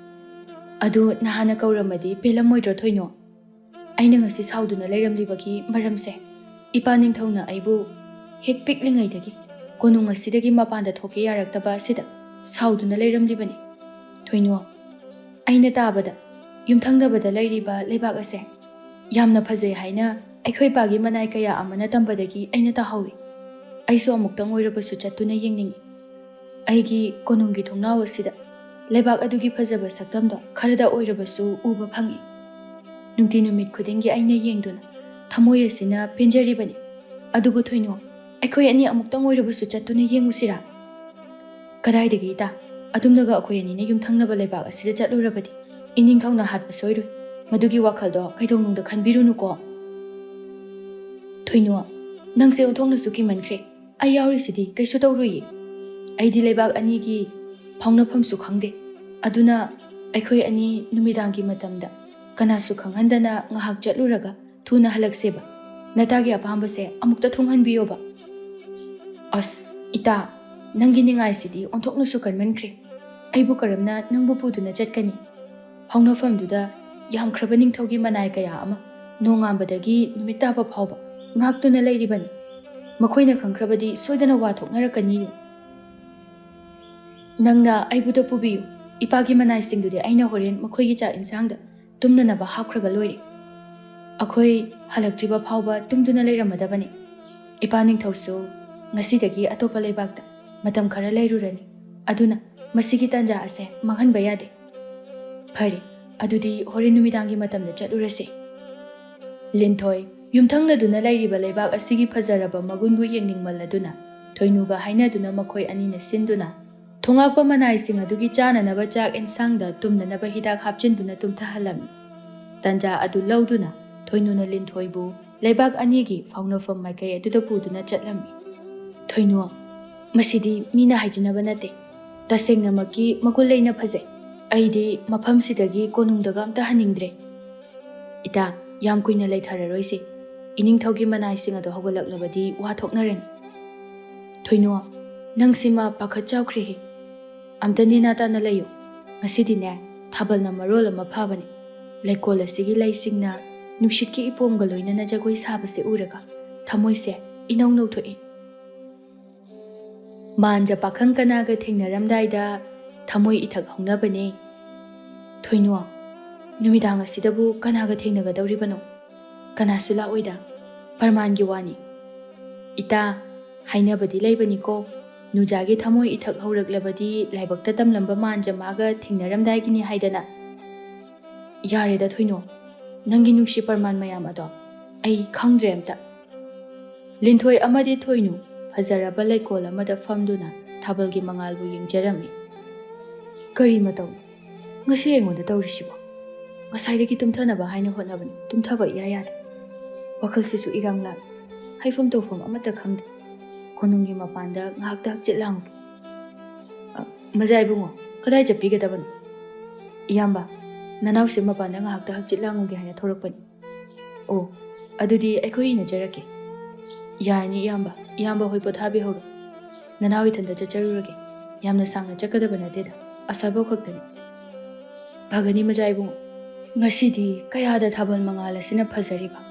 ꯑꯗꯨ ꯅꯍꯥꯟꯅ ꯀꯧꯔꯝꯃꯗꯤ ꯄꯦꯜꯂꯝꯃꯣꯏꯗ꯭ꯔꯣ ꯊꯣꯏꯅꯣ? ꯑꯩꯅ ꯉꯁꯤ ꯁꯥꯎꯗꯨꯅ ꯂꯩꯔꯝꯂꯤꯕꯒꯤ ꯃꯔꯝꯁꯦ, ꯏꯄꯥ ꯅꯤꯡꯊꯧꯅ ꯑꯩꯕꯨ ꯍꯦꯛ ꯄꯤꯛꯂꯤꯉꯩꯗꯒꯤ ꯀꯣꯅꯨꯡ ꯑꯁꯤꯗꯒꯤ ꯃꯄꯥꯟꯗ ꯊꯣꯛꯀꯦ ꯌꯥꯔꯛꯇꯕ ꯑꯁꯤꯗ ꯁꯥꯎꯗꯨꯅ ꯂꯩꯔꯝꯂꯤꯕꯅꯤ꯫ ꯊꯣꯏꯅꯣ, ꯑꯩꯅ ꯇꯥꯕꯗ ꯌꯨꯝꯊꯪꯅꯕꯗ ꯂꯩꯔꯤꯕ ꯂꯩꯕꯥꯛ ꯑꯁꯦ ꯌꯥꯝꯅ ꯐꯖꯩ ꯍꯥꯏꯅ ꯑꯩꯈꯣꯏ ꯄꯥꯒꯤ ꯃꯅꯥꯏ ꯀꯌꯥ ꯑꯃꯅ ꯇꯝꯕꯗꯒꯤ ꯑꯩꯅ ꯇꯥꯍꯧꯏ꯫ ꯑꯩꯁꯨ ꯑꯃꯨꯛꯇꯪ ꯑꯣꯏꯔꯕꯁꯨ ꯆꯠꯇꯨꯅ ꯌꯦꯡꯅꯤꯡꯏ꯫ ꯑꯩꯒꯤ ꯀꯣꯅꯨꯡꯒꯤ ꯊꯣꯡꯅꯥꯎ ꯑꯁꯤꯗ ꯂꯩꯕꯥꯛ ꯑꯗꯨꯒꯤ ꯐꯖꯕ ꯁꯛꯇꯝꯗꯣ ꯈꯔꯗ ꯑꯣꯏꯔꯕꯁꯨ ꯎꯕ ꯐꯪꯏ꯫ ꯅꯨꯡꯇꯤ ꯅꯨꯃꯤꯠ ꯈꯨꯗꯤꯡꯒꯤ ꯑꯩꯅ ꯌꯦꯡꯗꯨꯅ ꯊꯃꯣꯏ ꯑꯁꯤꯅ ꯄꯦꯟꯖꯔꯤꯕꯅꯤ꯫ ꯑꯗꯨꯕꯨ ꯊꯣꯏꯅꯣ, ꯑꯩꯈꯣꯏ ꯑꯅꯤ ꯑꯃꯨꯛꯇꯪ ꯑꯣꯏꯔꯕꯁꯨ ꯆꯠꯇꯨꯅ ꯌꯦꯡꯉꯨꯁꯤꯔꯥ? ꯀꯗꯥꯏꯗꯒꯤ ꯏꯇꯥ? ꯑꯗꯨꯝꯅꯒ ꯑꯩꯈꯣꯏ ꯑꯅꯤꯅ ꯌꯨꯝꯊꯪꯅꯕ ꯂꯩꯕꯥꯛ ꯑꯁꯤꯗ ꯆꯠꯂꯨꯔꯕꯗꯤ ꯏꯅꯤꯡꯊꯧꯅ ꯍꯥꯠꯄ ꯁꯣꯏꯔꯣꯏ꯫ ꯃꯗꯨꯒꯤ ꯋꯥꯈꯜꯗꯣ ꯀꯩꯗꯧꯅꯨꯡꯗ ꯈꯟꯕꯤꯔꯨꯅꯨꯀꯣ꯫ ꯊꯣꯏꯅꯣ, ꯅꯪꯁꯦ ꯑꯣꯟꯊꯣꯛꯅꯁꯨ ꯀꯤꯃꯟꯈ꯭ꯔꯦ꯫ ꯑꯩ ꯌꯥꯎꯔꯤꯁꯤꯗꯤ ꯀꯩꯁꯨ ꯇꯧꯔꯨꯏꯌꯦ꯫ ꯑꯩꯗꯤ ꯂꯩꯕꯥꯛ ꯑꯅꯤꯒꯤ ꯐꯥꯎꯅꯐꯝꯁꯨ ꯈꯪꯗꯦ꯫ ꯑꯗꯨꯅ ꯑꯩꯈꯣꯏ ꯑꯅꯤ ꯅꯨꯃꯤꯗꯥꯡꯒꯤ ꯃꯇꯝꯗ ꯀꯅꯥꯁꯨ ꯈꯪꯍꯟꯗꯅ ꯉꯥꯏꯍꯥꯛ ꯆꯠꯂꯨꯔꯒ ꯊꯨꯅ ꯍꯜꯂꯛꯁꯦꯕ꯫ ꯅꯇꯥꯒꯤ ꯑꯄꯥꯝꯕꯁꯦ ꯑꯃꯨꯛꯇ ꯊꯨꯡꯍꯟꯕꯤꯌꯣꯕ꯫ ꯑꯁ, ꯏꯇꯥ, ꯅꯪꯒꯤ ꯅꯤꯡꯉꯥꯏꯁꯤꯗꯤ ꯑꯣꯟꯊꯣꯛꯅꯁꯨ ꯀꯟꯃꯟꯈ꯭ꯔꯦ꯫ ꯑꯩꯕꯨ ꯀꯔꯝꯅ ꯅꯪꯕꯨ ꯄꯨꯗꯨꯅ ꯆꯠꯀꯅꯤ? ꯍꯧꯅꯐꯝꯗꯨꯗ ꯌꯥꯝꯈ꯭ꯔꯕ ꯅꯤꯡꯊꯧꯒꯤ ꯃꯅꯥꯏ ꯀꯌꯥ ꯑꯃ ꯅꯣꯡꯉꯥꯟꯕꯗꯒꯤ ꯅꯨꯃꯤꯠ ꯇꯥꯕ ꯐꯥꯎꯕ ꯉꯥꯛꯇꯨꯅ ꯂꯩꯔꯤꯕꯅꯤ꯫ ꯃꯈꯣꯏꯅ ꯈꯪꯈ꯭ꯔꯕꯗꯤ ꯁꯣꯏꯗꯅ ꯋꯥ ꯊꯣꯛꯅꯔꯛꯀꯅꯤꯌꯦ꯫ ꯅꯪꯅ ꯑꯩꯕꯨꯗ ꯄꯨꯕꯤꯌꯨ꯫ ꯏꯄꯥꯒꯤ ꯃꯅꯥꯏꯁꯤꯡꯗꯨꯗꯤ ꯑꯩꯅ ꯍꯣꯔꯦꯟ ꯃꯈꯣꯏꯒꯤ ꯆꯥꯛ ꯏꯟꯁꯥꯡꯗ ꯇꯨꯝꯅꯅꯕ ꯍꯥꯞꯈ꯭ꯔꯒ ꯂꯣꯏꯔꯦ꯫ ꯑꯩꯈꯣꯏ ꯍꯜꯂꯛꯇ꯭ꯔꯤꯕ ꯐꯥꯎꯕ ꯇꯨꯝꯗꯨꯅ ꯂꯩꯔꯝꯃꯗꯕꯅꯤ꯫ ꯏꯄꯥ ꯅꯤꯡꯊꯧꯁꯨ ꯉꯁꯤꯗꯒꯤ ꯑꯇꯣꯞꯄ ꯂꯩꯕꯥꯛꯇ ꯃꯇꯝ ꯈꯔ ꯂꯩꯔꯨꯔꯅꯤ꯫ ꯑꯗꯨꯅ ꯃꯁꯤꯒꯤ ꯇꯥꯟꯖꯥ ꯑꯁꯦ ꯃꯥꯡꯍꯟꯕ ꯌꯥꯗꯦ꯫ ꯐꯔꯦ, ꯑꯗꯨꯗꯤ ꯍꯣꯔꯦꯟ ꯅꯨꯃꯤꯗꯥꯡꯒꯤ ꯃꯇꯝꯗ ꯆꯠꯂꯨꯔꯁꯦ꯫ ꯂꯤꯟꯊꯣꯏ, ꯌꯨꯝꯊꯪꯅꯗꯨꯅ ꯂꯩꯔꯤꯕ ꯂꯩꯕꯥꯛ ꯑꯁꯤꯒꯤ ꯐꯖꯔꯕ ꯃꯒꯨꯟꯕꯨ ꯌꯦꯡꯅꯤꯡꯃꯜꯂꯗꯨꯅ, ꯊꯣꯏꯅꯨꯒ ꯍꯥꯏꯅꯗꯨꯅ ꯃꯈꯣꯏ ꯑꯅꯤꯅ ꯁꯤꯟꯗꯨꯅ ꯊꯣꯉꯥꯛꯄ ꯃꯅꯥꯏꯁꯤꯡ ꯑꯗꯨꯒꯤ ꯆꯥꯅꯅꯕ ꯆꯥꯛ ꯑꯦꯟꯁꯥꯡꯗ ꯇꯨꯝꯅꯅꯕ ꯍꯤꯗꯥꯛ ꯍꯥꯞꯆꯤꯟꯗꯨꯅ ꯇꯨꯝꯊꯍꯜꯂꯝꯃꯤ꯫ ꯇꯟꯖꯥ ꯑꯗꯨ ꯂꯧꯗꯨꯅ ꯊꯣꯏꯅꯨꯅ ꯂꯤꯟꯊꯣꯏꯕꯨ ꯂꯩꯕꯥꯛ ꯑꯅꯤꯒꯤ ꯐꯥꯎꯅꯐꯝ ꯃꯥꯏꯀꯩ ꯑꯗꯨꯗ ꯄꯨꯗꯨꯅ ꯆꯠꯂꯝꯃꯤ꯫ ꯊꯣꯏꯅꯨ, ꯃꯁꯤꯗꯤ ꯃꯤꯅ ꯍꯥꯏꯖꯤꯟꯅꯕ ꯅꯠꯇꯦ꯫ ꯇꯁꯦꯡꯅꯃꯛꯀꯤ ꯃꯒꯨꯟ ꯂꯩꯅ ꯐꯖꯩ꯫ ꯑꯩꯗꯤ ꯃꯐꯝꯁꯤꯗꯒꯤ ꯀꯣꯅꯨꯡꯗꯒ ꯑꯝꯇ ꯍꯟꯅꯤꯡꯗ꯭ꯔꯦ꯫ ꯏꯇꯥ, ꯌꯥꯝ ꯀꯨꯏꯅ ꯂꯩꯊꯔꯔꯣꯏꯁꯦ꯫ ꯏꯅꯤꯡꯊꯧꯒꯤ ꯃꯅꯥꯏꯁꯤꯡ ꯑꯗꯣ ꯍꯧꯒꯠꯂꯛꯂꯕꯗꯤ ꯋꯥ ꯊꯣꯛꯅꯔꯅꯤ꯫ ꯊꯣꯏꯅꯨ, ꯅꯪꯁꯤꯃ ꯄꯥꯈꯠ ꯆꯥꯎꯈ꯭ꯔꯦꯍꯦ꯫ ꯑꯝꯇ ꯅꯦꯅꯥ ꯇꯥꯅ ꯂꯩꯌꯨ꯫ ꯉꯁꯤꯗꯤꯅꯦ, ꯊꯥꯕꯜꯅ ꯃꯔꯣꯜ ꯑꯃ ꯐꯕꯅꯦ꯫ ꯂꯩꯀꯣꯜ ꯑꯁꯤꯒꯤ ꯂꯩꯁꯤꯡꯅ ꯅꯨꯡꯁꯤꯠꯀꯤ ꯏꯄꯣꯝꯒ ꯂꯣꯏꯅꯅ ꯖꯒꯣꯏ ꯁꯥꯕꯁꯦ ꯎꯔꯒ ꯊꯃꯣꯏꯁꯦ ꯏꯅꯧ ꯅꯧꯊꯣꯛꯑꯦ꯫ ꯃꯥꯟꯖ ꯄꯥꯈꯪ ꯀꯅꯥꯒ ꯊꯦꯡꯅꯔꯝꯗꯥꯏꯗ ꯊꯃꯣꯏ ꯏꯊꯛ ꯍꯧꯅꯕꯅꯦ꯫ ꯊꯣꯏꯅꯨ, ꯅꯨꯃꯤꯗꯥꯡ ꯑꯁꯤꯗꯕꯨ ꯀꯅꯥꯒ ꯊꯦꯡꯅꯒꯗꯧꯔꯤꯕꯅꯣ? ꯀꯅꯥꯁꯨ ꯂꯥꯛꯑꯣꯏꯗ, ꯄ꯭ꯔꯃꯥꯟꯒꯤ ꯋꯥꯅꯤ꯫ ꯏꯇꯥ, ꯍꯥꯏꯅꯕꯗꯤ ꯂꯩꯕꯅꯤꯀꯣ, ꯅꯨꯖꯥꯒꯤ ꯊꯃꯣꯏ ꯏꯊꯛ ꯍꯧꯔꯛꯂꯕꯗꯤ ꯂꯥꯏꯕꯛꯇ ꯇꯝꯂꯝꯕ ꯃꯥꯟꯖ ꯃꯥꯒ ꯊꯦꯡꯅꯔꯝꯗꯥꯏꯒꯤꯅꯤ ꯍꯥꯏꯗꯅ꯫ ꯌꯥꯔꯦꯗ ꯊꯣꯏꯅꯨ, ꯅꯪꯒꯤ ꯅꯨꯡꯁꯤ ꯄ꯭ꯔꯃꯥꯟ ꯃꯌꯥꯝ ꯑꯗꯣ ꯑꯩ ꯈꯪꯗ꯭ꯔꯦ ꯑꯝꯇ꯫ ꯂꯤꯟꯊꯣꯏ ꯑꯃꯗꯤ ꯊꯣꯏꯅꯨ ꯐꯖꯔꯕ ꯂꯩꯀꯣꯜ ꯑꯃꯗ ꯐꯝꯗꯨꯅ ꯊꯥꯕꯜꯒꯤ ꯃꯉꯥꯜꯕꯨ ꯌꯦꯡꯖꯔꯝꯃꯤ꯫ ꯀꯔꯤ ꯃꯇꯧ? ꯉꯁꯤ ꯑꯩꯉꯣꯟꯗ ꯇꯧꯔꯤꯁꯤꯕꯣ? ꯉꯁꯥꯏꯗꯒꯤ ꯇꯨꯝꯊꯅꯕ ꯍꯥꯏꯅ ꯍꯣꯠꯅꯕꯅꯤ, ꯇꯨꯝꯊꯕ ꯏꯌꯥ ꯌꯥꯗꯦ꯫ ꯋꯥꯈꯜꯁꯤꯁꯨ ꯏꯔꯥꯡ ꯂꯥꯡ, ꯍꯥꯏꯐꯝ ꯇꯧꯐꯝ ꯑꯃꯠꯇ ꯈꯪꯗꯦ꯫ ꯀꯣꯅꯨꯡꯒꯤ ꯃꯄꯥꯟꯗ ꯉꯥꯏꯍꯥꯛꯇ ꯍꯛꯆꯤꯠ ꯂꯥꯡꯉꯨꯒꯦ꯫ ꯑ, ꯃꯖꯥ ꯏꯕꯨꯡꯉꯣ, ꯀꯗꯥꯏ ꯆꯠꯄꯤꯒꯗꯕꯅꯣ? ꯏꯌꯥꯝꯕ, ꯅꯅꯥꯎꯁꯦ ꯃꯄꯥꯟꯗ ꯉꯥꯏꯍꯥꯛꯇ ꯍꯛꯆꯤꯠ ꯂꯥꯡꯉꯨꯒꯦ ꯍꯥꯏꯅ ꯊꯣꯔꯛꯄꯅꯤ꯫ ꯑꯣ, ꯑꯗꯨꯗꯤ ꯑꯩꯈꯣꯏ ꯏꯟꯅꯖꯔꯛꯀꯦ꯫ ꯌꯥꯔꯅꯤ ꯏꯌꯥꯝꯕ, ꯏꯌꯥꯝꯕ ꯍꯣꯏ ꯄꯣꯊꯥꯕꯤꯍꯧꯔꯣ꯫ ꯅꯅꯥꯎ ꯏꯊꯟꯇ ꯆꯠꯆꯔꯨꯔꯒꯦ꯫ ꯌꯥꯝꯅ ꯁꯥꯡꯅ ꯆꯠꯀꯗꯕ ꯅꯠꯇꯦꯗ, ꯑꯁꯥꯏꯐꯥꯎ ꯈꯛꯇꯅꯤ꯫ ꯐꯒꯅꯤ ꯃꯖꯥ ꯏꯕꯨꯡꯉꯣ꯫ ꯉꯁꯤꯗꯤ ꯀꯌꯥꯗ ꯊꯥꯕꯜ ꯃꯉꯥꯜ ꯑꯁꯤꯅ ꯐꯖꯔꯤꯕ!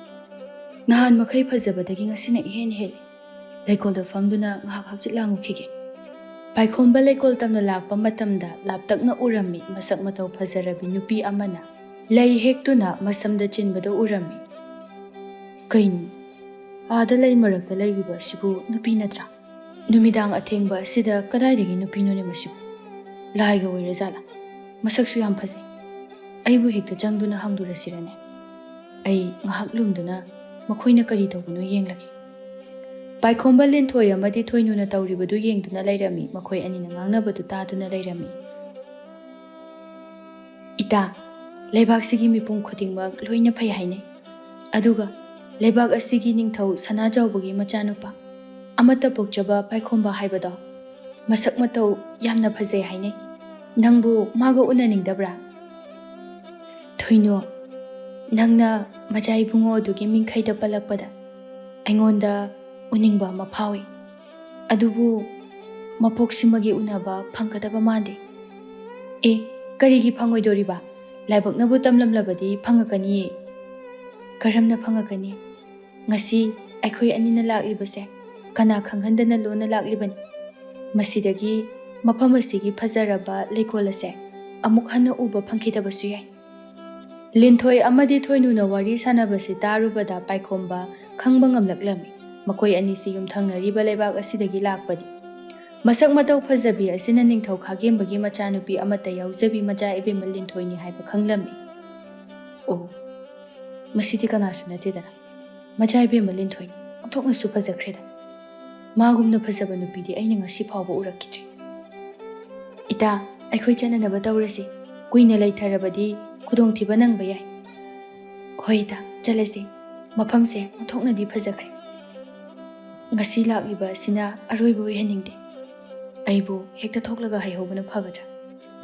ꯅꯍꯥꯟ ꯃꯈꯩ ꯐꯖꯕꯗꯒꯤ ꯉꯁꯤꯅ ꯏꯍꯦꯟ ꯍꯦꯜꯂꯤ꯫ ꯂꯩꯀꯣꯜꯗ ꯐꯝꯗꯨꯅ ꯉꯥꯏꯍꯥꯛ ꯍꯛꯆꯤꯠ ꯂꯥꯡꯉꯨꯈꯤꯒꯦ꯫ ꯄꯥꯏꯈꯣꯝꯕ ꯂꯩꯀꯣꯜ ꯇꯝꯅ ꯂꯥꯛꯄ ꯃꯇꯝꯗ ꯂꯥꯞꯇꯛꯅ ꯎꯔꯝꯃꯤ ꯃꯁꯛ ꯃꯇꯧ ꯐꯖꯔꯕꯤ ꯅꯨꯄꯤ ꯑꯃꯅ ꯂꯩ ꯍꯦꯛꯇꯨꯅ ꯃꯁꯝꯗ ꯆꯤꯟꯕꯗꯨ ꯎꯔꯝꯃꯤ꯫ ꯀꯩꯅꯣ? ꯑꯥꯗ ꯂꯩ ꯃꯔꯛꯇ ꯂꯩꯔꯤꯕ ꯑꯁꯤꯕꯨ ꯅꯨꯄꯤ ꯅꯠꯇ꯭ꯔꯥ? ꯅꯨꯃꯤꯗꯥꯡ ꯑꯊꯦꯡꯕ ꯑꯁꯤꯗ ꯀꯗꯥꯏꯗꯒꯤ ꯅꯨꯄꯤꯅꯣꯅꯦ ꯃꯁꯤꯕꯨ? ꯂꯥꯏꯒ ꯑꯣꯏꯔꯖꯥꯠꯂꯥ? ꯃꯁꯛꯁꯨ ꯌꯥꯝ ꯐꯖꯩ꯫ ꯑꯩꯕꯨ ꯍꯦꯛꯇ ꯆꯪꯗꯨꯅ ꯍꯪꯂꯨꯔꯁꯤꯔꯅꯦ? ꯑꯩ ꯉꯥꯏꯍꯥꯛ ꯂꯨꯝꯗꯨꯅ ꯃꯈꯣꯏꯅ ꯀꯔꯤ ꯇꯧꯕꯅꯣ ꯌꯦꯡꯂꯒꯦ꯫ ꯄꯥꯏꯈꯣꯝꯕ ꯂꯤꯟꯊꯣꯏ ꯑꯃꯗꯤ ꯊꯣꯏꯅꯨꯅ ꯇꯧꯔꯤꯕꯗꯨ ꯌꯦꯡꯗꯨꯅ ꯂꯩꯔꯝꯃꯤ꯫ ꯃꯈꯣꯏ ꯑꯅꯤꯅ ꯉꯥꯡꯅꯕꯗꯨ ꯇꯥꯗꯨꯅ ꯂꯩꯔꯝꯃꯤ꯫ ꯏꯇꯥ, ꯂꯩꯕꯥꯛꯁꯤꯒꯤ ꯃꯤꯄꯨꯝ ꯈꯨꯗꯤꯡꯃꯛ ꯂꯣꯏꯅ ꯐꯩ ꯍꯥꯏꯅꯩ꯫ ꯑꯗꯨꯒ ꯂꯩꯕꯥꯛ ꯑꯁꯤꯒꯤ ꯅꯤꯡꯊꯧ ꯁꯅꯥꯖꯥꯎꯕꯒꯤ ꯃꯆꯥꯅꯨꯄꯥ ꯑꯃꯠꯇ ꯄꯣꯛꯆꯕ ꯄꯥꯏꯈꯣꯝꯕ ꯍꯥꯏꯕꯗꯣ, ꯃꯁꯛ ꯃꯇꯧ ꯌꯥꯝꯅ ꯐꯖꯩ ꯍꯥꯏꯅꯩ꯫ ꯅꯪꯕꯨ ꯃꯥꯒ ꯎꯅꯅꯤꯡꯗꯕ꯭ꯔꯥ? ꯊꯣꯏꯅꯨ, ꯅꯪꯅ ꯃꯖꯥ ꯏꯕꯨꯡꯉꯣ ꯑꯗꯨꯒꯤ ꯃꯤꯡꯈꯩꯗ ꯄꯜꯂꯛꯄꯗ ꯑꯩꯉꯣꯟꯗ ꯎꯅꯤꯡꯕ ꯑꯃ ꯐꯥꯎꯏ꯫ ꯑꯗꯨꯕꯨ ꯃꯄꯣꯛꯁꯤꯃꯒꯤ ꯎꯅꯕ ꯐꯪꯒꯗꯕ ꯃꯥꯟꯗꯦ꯫ ꯑꯦ, ꯀꯔꯤꯒꯤ ꯐꯪꯉꯣꯏꯗꯣꯔꯤꯕ? ꯂꯥꯏꯕꯛꯅꯕꯨ ꯇꯝꯂꯝꯂꯕꯗꯤ ꯐꯪꯉꯛꯀꯅꯤꯌꯦ꯫ ꯀꯔꯝꯅ ꯐꯪꯉꯛꯀꯅꯤ? ꯉꯁꯤ ꯑꯩꯈꯣꯏ ꯑꯅꯤꯅ ꯂꯥꯛꯂꯤꯕꯁꯦ ꯀꯅꯥ ꯈꯪꯍꯟꯗꯅ ꯂꯣꯟꯅ ꯂꯥꯛꯂꯤꯕꯅꯤ꯫ ꯃꯁꯤꯗꯒꯤ ꯃꯐꯝ ꯑꯁꯤꯒꯤ ꯐꯖꯔꯕ ꯂꯩꯀꯣꯜ ꯑꯁꯦ ꯑꯃꯨꯛ ꯍꯟꯅ ꯎꯕ ꯐꯪꯈꯤꯗꯕꯁꯨ ꯌꯥꯏ꯫ ꯂꯤꯟꯊꯣꯏ ꯑꯃꯗꯤ ꯊꯣꯏꯅꯨꯅ ꯋꯥꯔꯤ ꯁꯥꯟꯅꯕꯁꯤ ꯇꯥꯔꯨꯕꯗ ꯄꯥꯏꯈꯣꯝꯕ ꯈꯪꯕ ꯉꯝꯂꯛꯂꯝꯃꯤ꯫ ꯃꯈꯣꯏ ꯑꯅꯤꯁꯤ ꯌꯨꯝꯊꯪꯅꯔꯤꯕ ꯂꯩꯕꯥꯛ ꯑꯁꯤꯗꯒꯤ ꯂꯥꯛꯄꯅꯤ꯫ ꯃꯁꯛ ꯃꯇꯧ ꯐꯖꯕꯤ ꯑꯁꯤꯅ ꯅꯤꯡꯊꯧ ꯈꯥꯒꯦꯝꯕꯒꯤ ꯃꯆꯥꯅꯨꯄꯤ ꯑꯃꯠꯇ ꯌꯥꯎꯖꯕꯤ ꯃꯆꯥ ꯏꯕꯦꯝꯃ ꯂꯤꯟꯊꯣꯏꯅꯤ ꯍꯥꯏꯕ ꯈꯪꯂꯝꯃꯤ꯫ ꯑꯣ, ꯃꯁꯤꯗꯤ ꯀꯅꯥꯁꯨ ꯅꯠꯇꯦꯗꯅ, ꯃꯆꯥ ꯏꯕꯦꯝꯃ ꯂꯤꯟꯊꯣꯏꯅꯤ꯫ ꯑꯣꯟꯊꯣꯛꯅꯁꯨ ꯐꯖꯈ꯭ꯔꯦꯗ꯫ ꯃꯥꯒꯨꯝꯅ ꯐꯖꯕ ꯅꯨꯄꯤꯗꯤ ꯑꯩꯅ ꯉꯁꯤ ꯐꯥꯎꯕ ꯎꯔꯛꯈꯤꯗ꯭ꯔꯤ꯫ ꯏꯇꯥ, ꯑꯩꯈꯣꯏ ꯆꯠꯅꯅꯕ ꯇꯧꯔꯁꯤ꯫ ꯀꯨꯏꯅ ꯂꯩꯊꯔꯕꯗꯤ ꯈꯨꯗꯣꯡꯊꯤꯕ ꯅꯪꯕ ꯌꯥꯏ꯫ ꯍꯣꯏ ꯏꯇꯥ, ꯆꯠꯂꯁꯤ꯫ ꯃꯐꯝꯁꯦ ꯑꯣꯟꯊꯣꯛꯅꯗꯤ ꯐꯖꯈ꯭ꯔꯦ꯫ ꯉꯁꯤ ꯂꯥꯛꯂꯤꯕ ꯑꯁꯤꯅ ꯑꯔꯣꯏꯕ ꯑꯣꯏꯍꯟꯅꯤꯡꯗꯦ꯫ ꯑꯩꯕꯨ ꯍꯦꯛꯇ ꯊꯣꯛꯂꯒ ꯍꯥꯏꯍꯧꯕꯅ ꯐꯒꯗ꯭ꯔꯥ?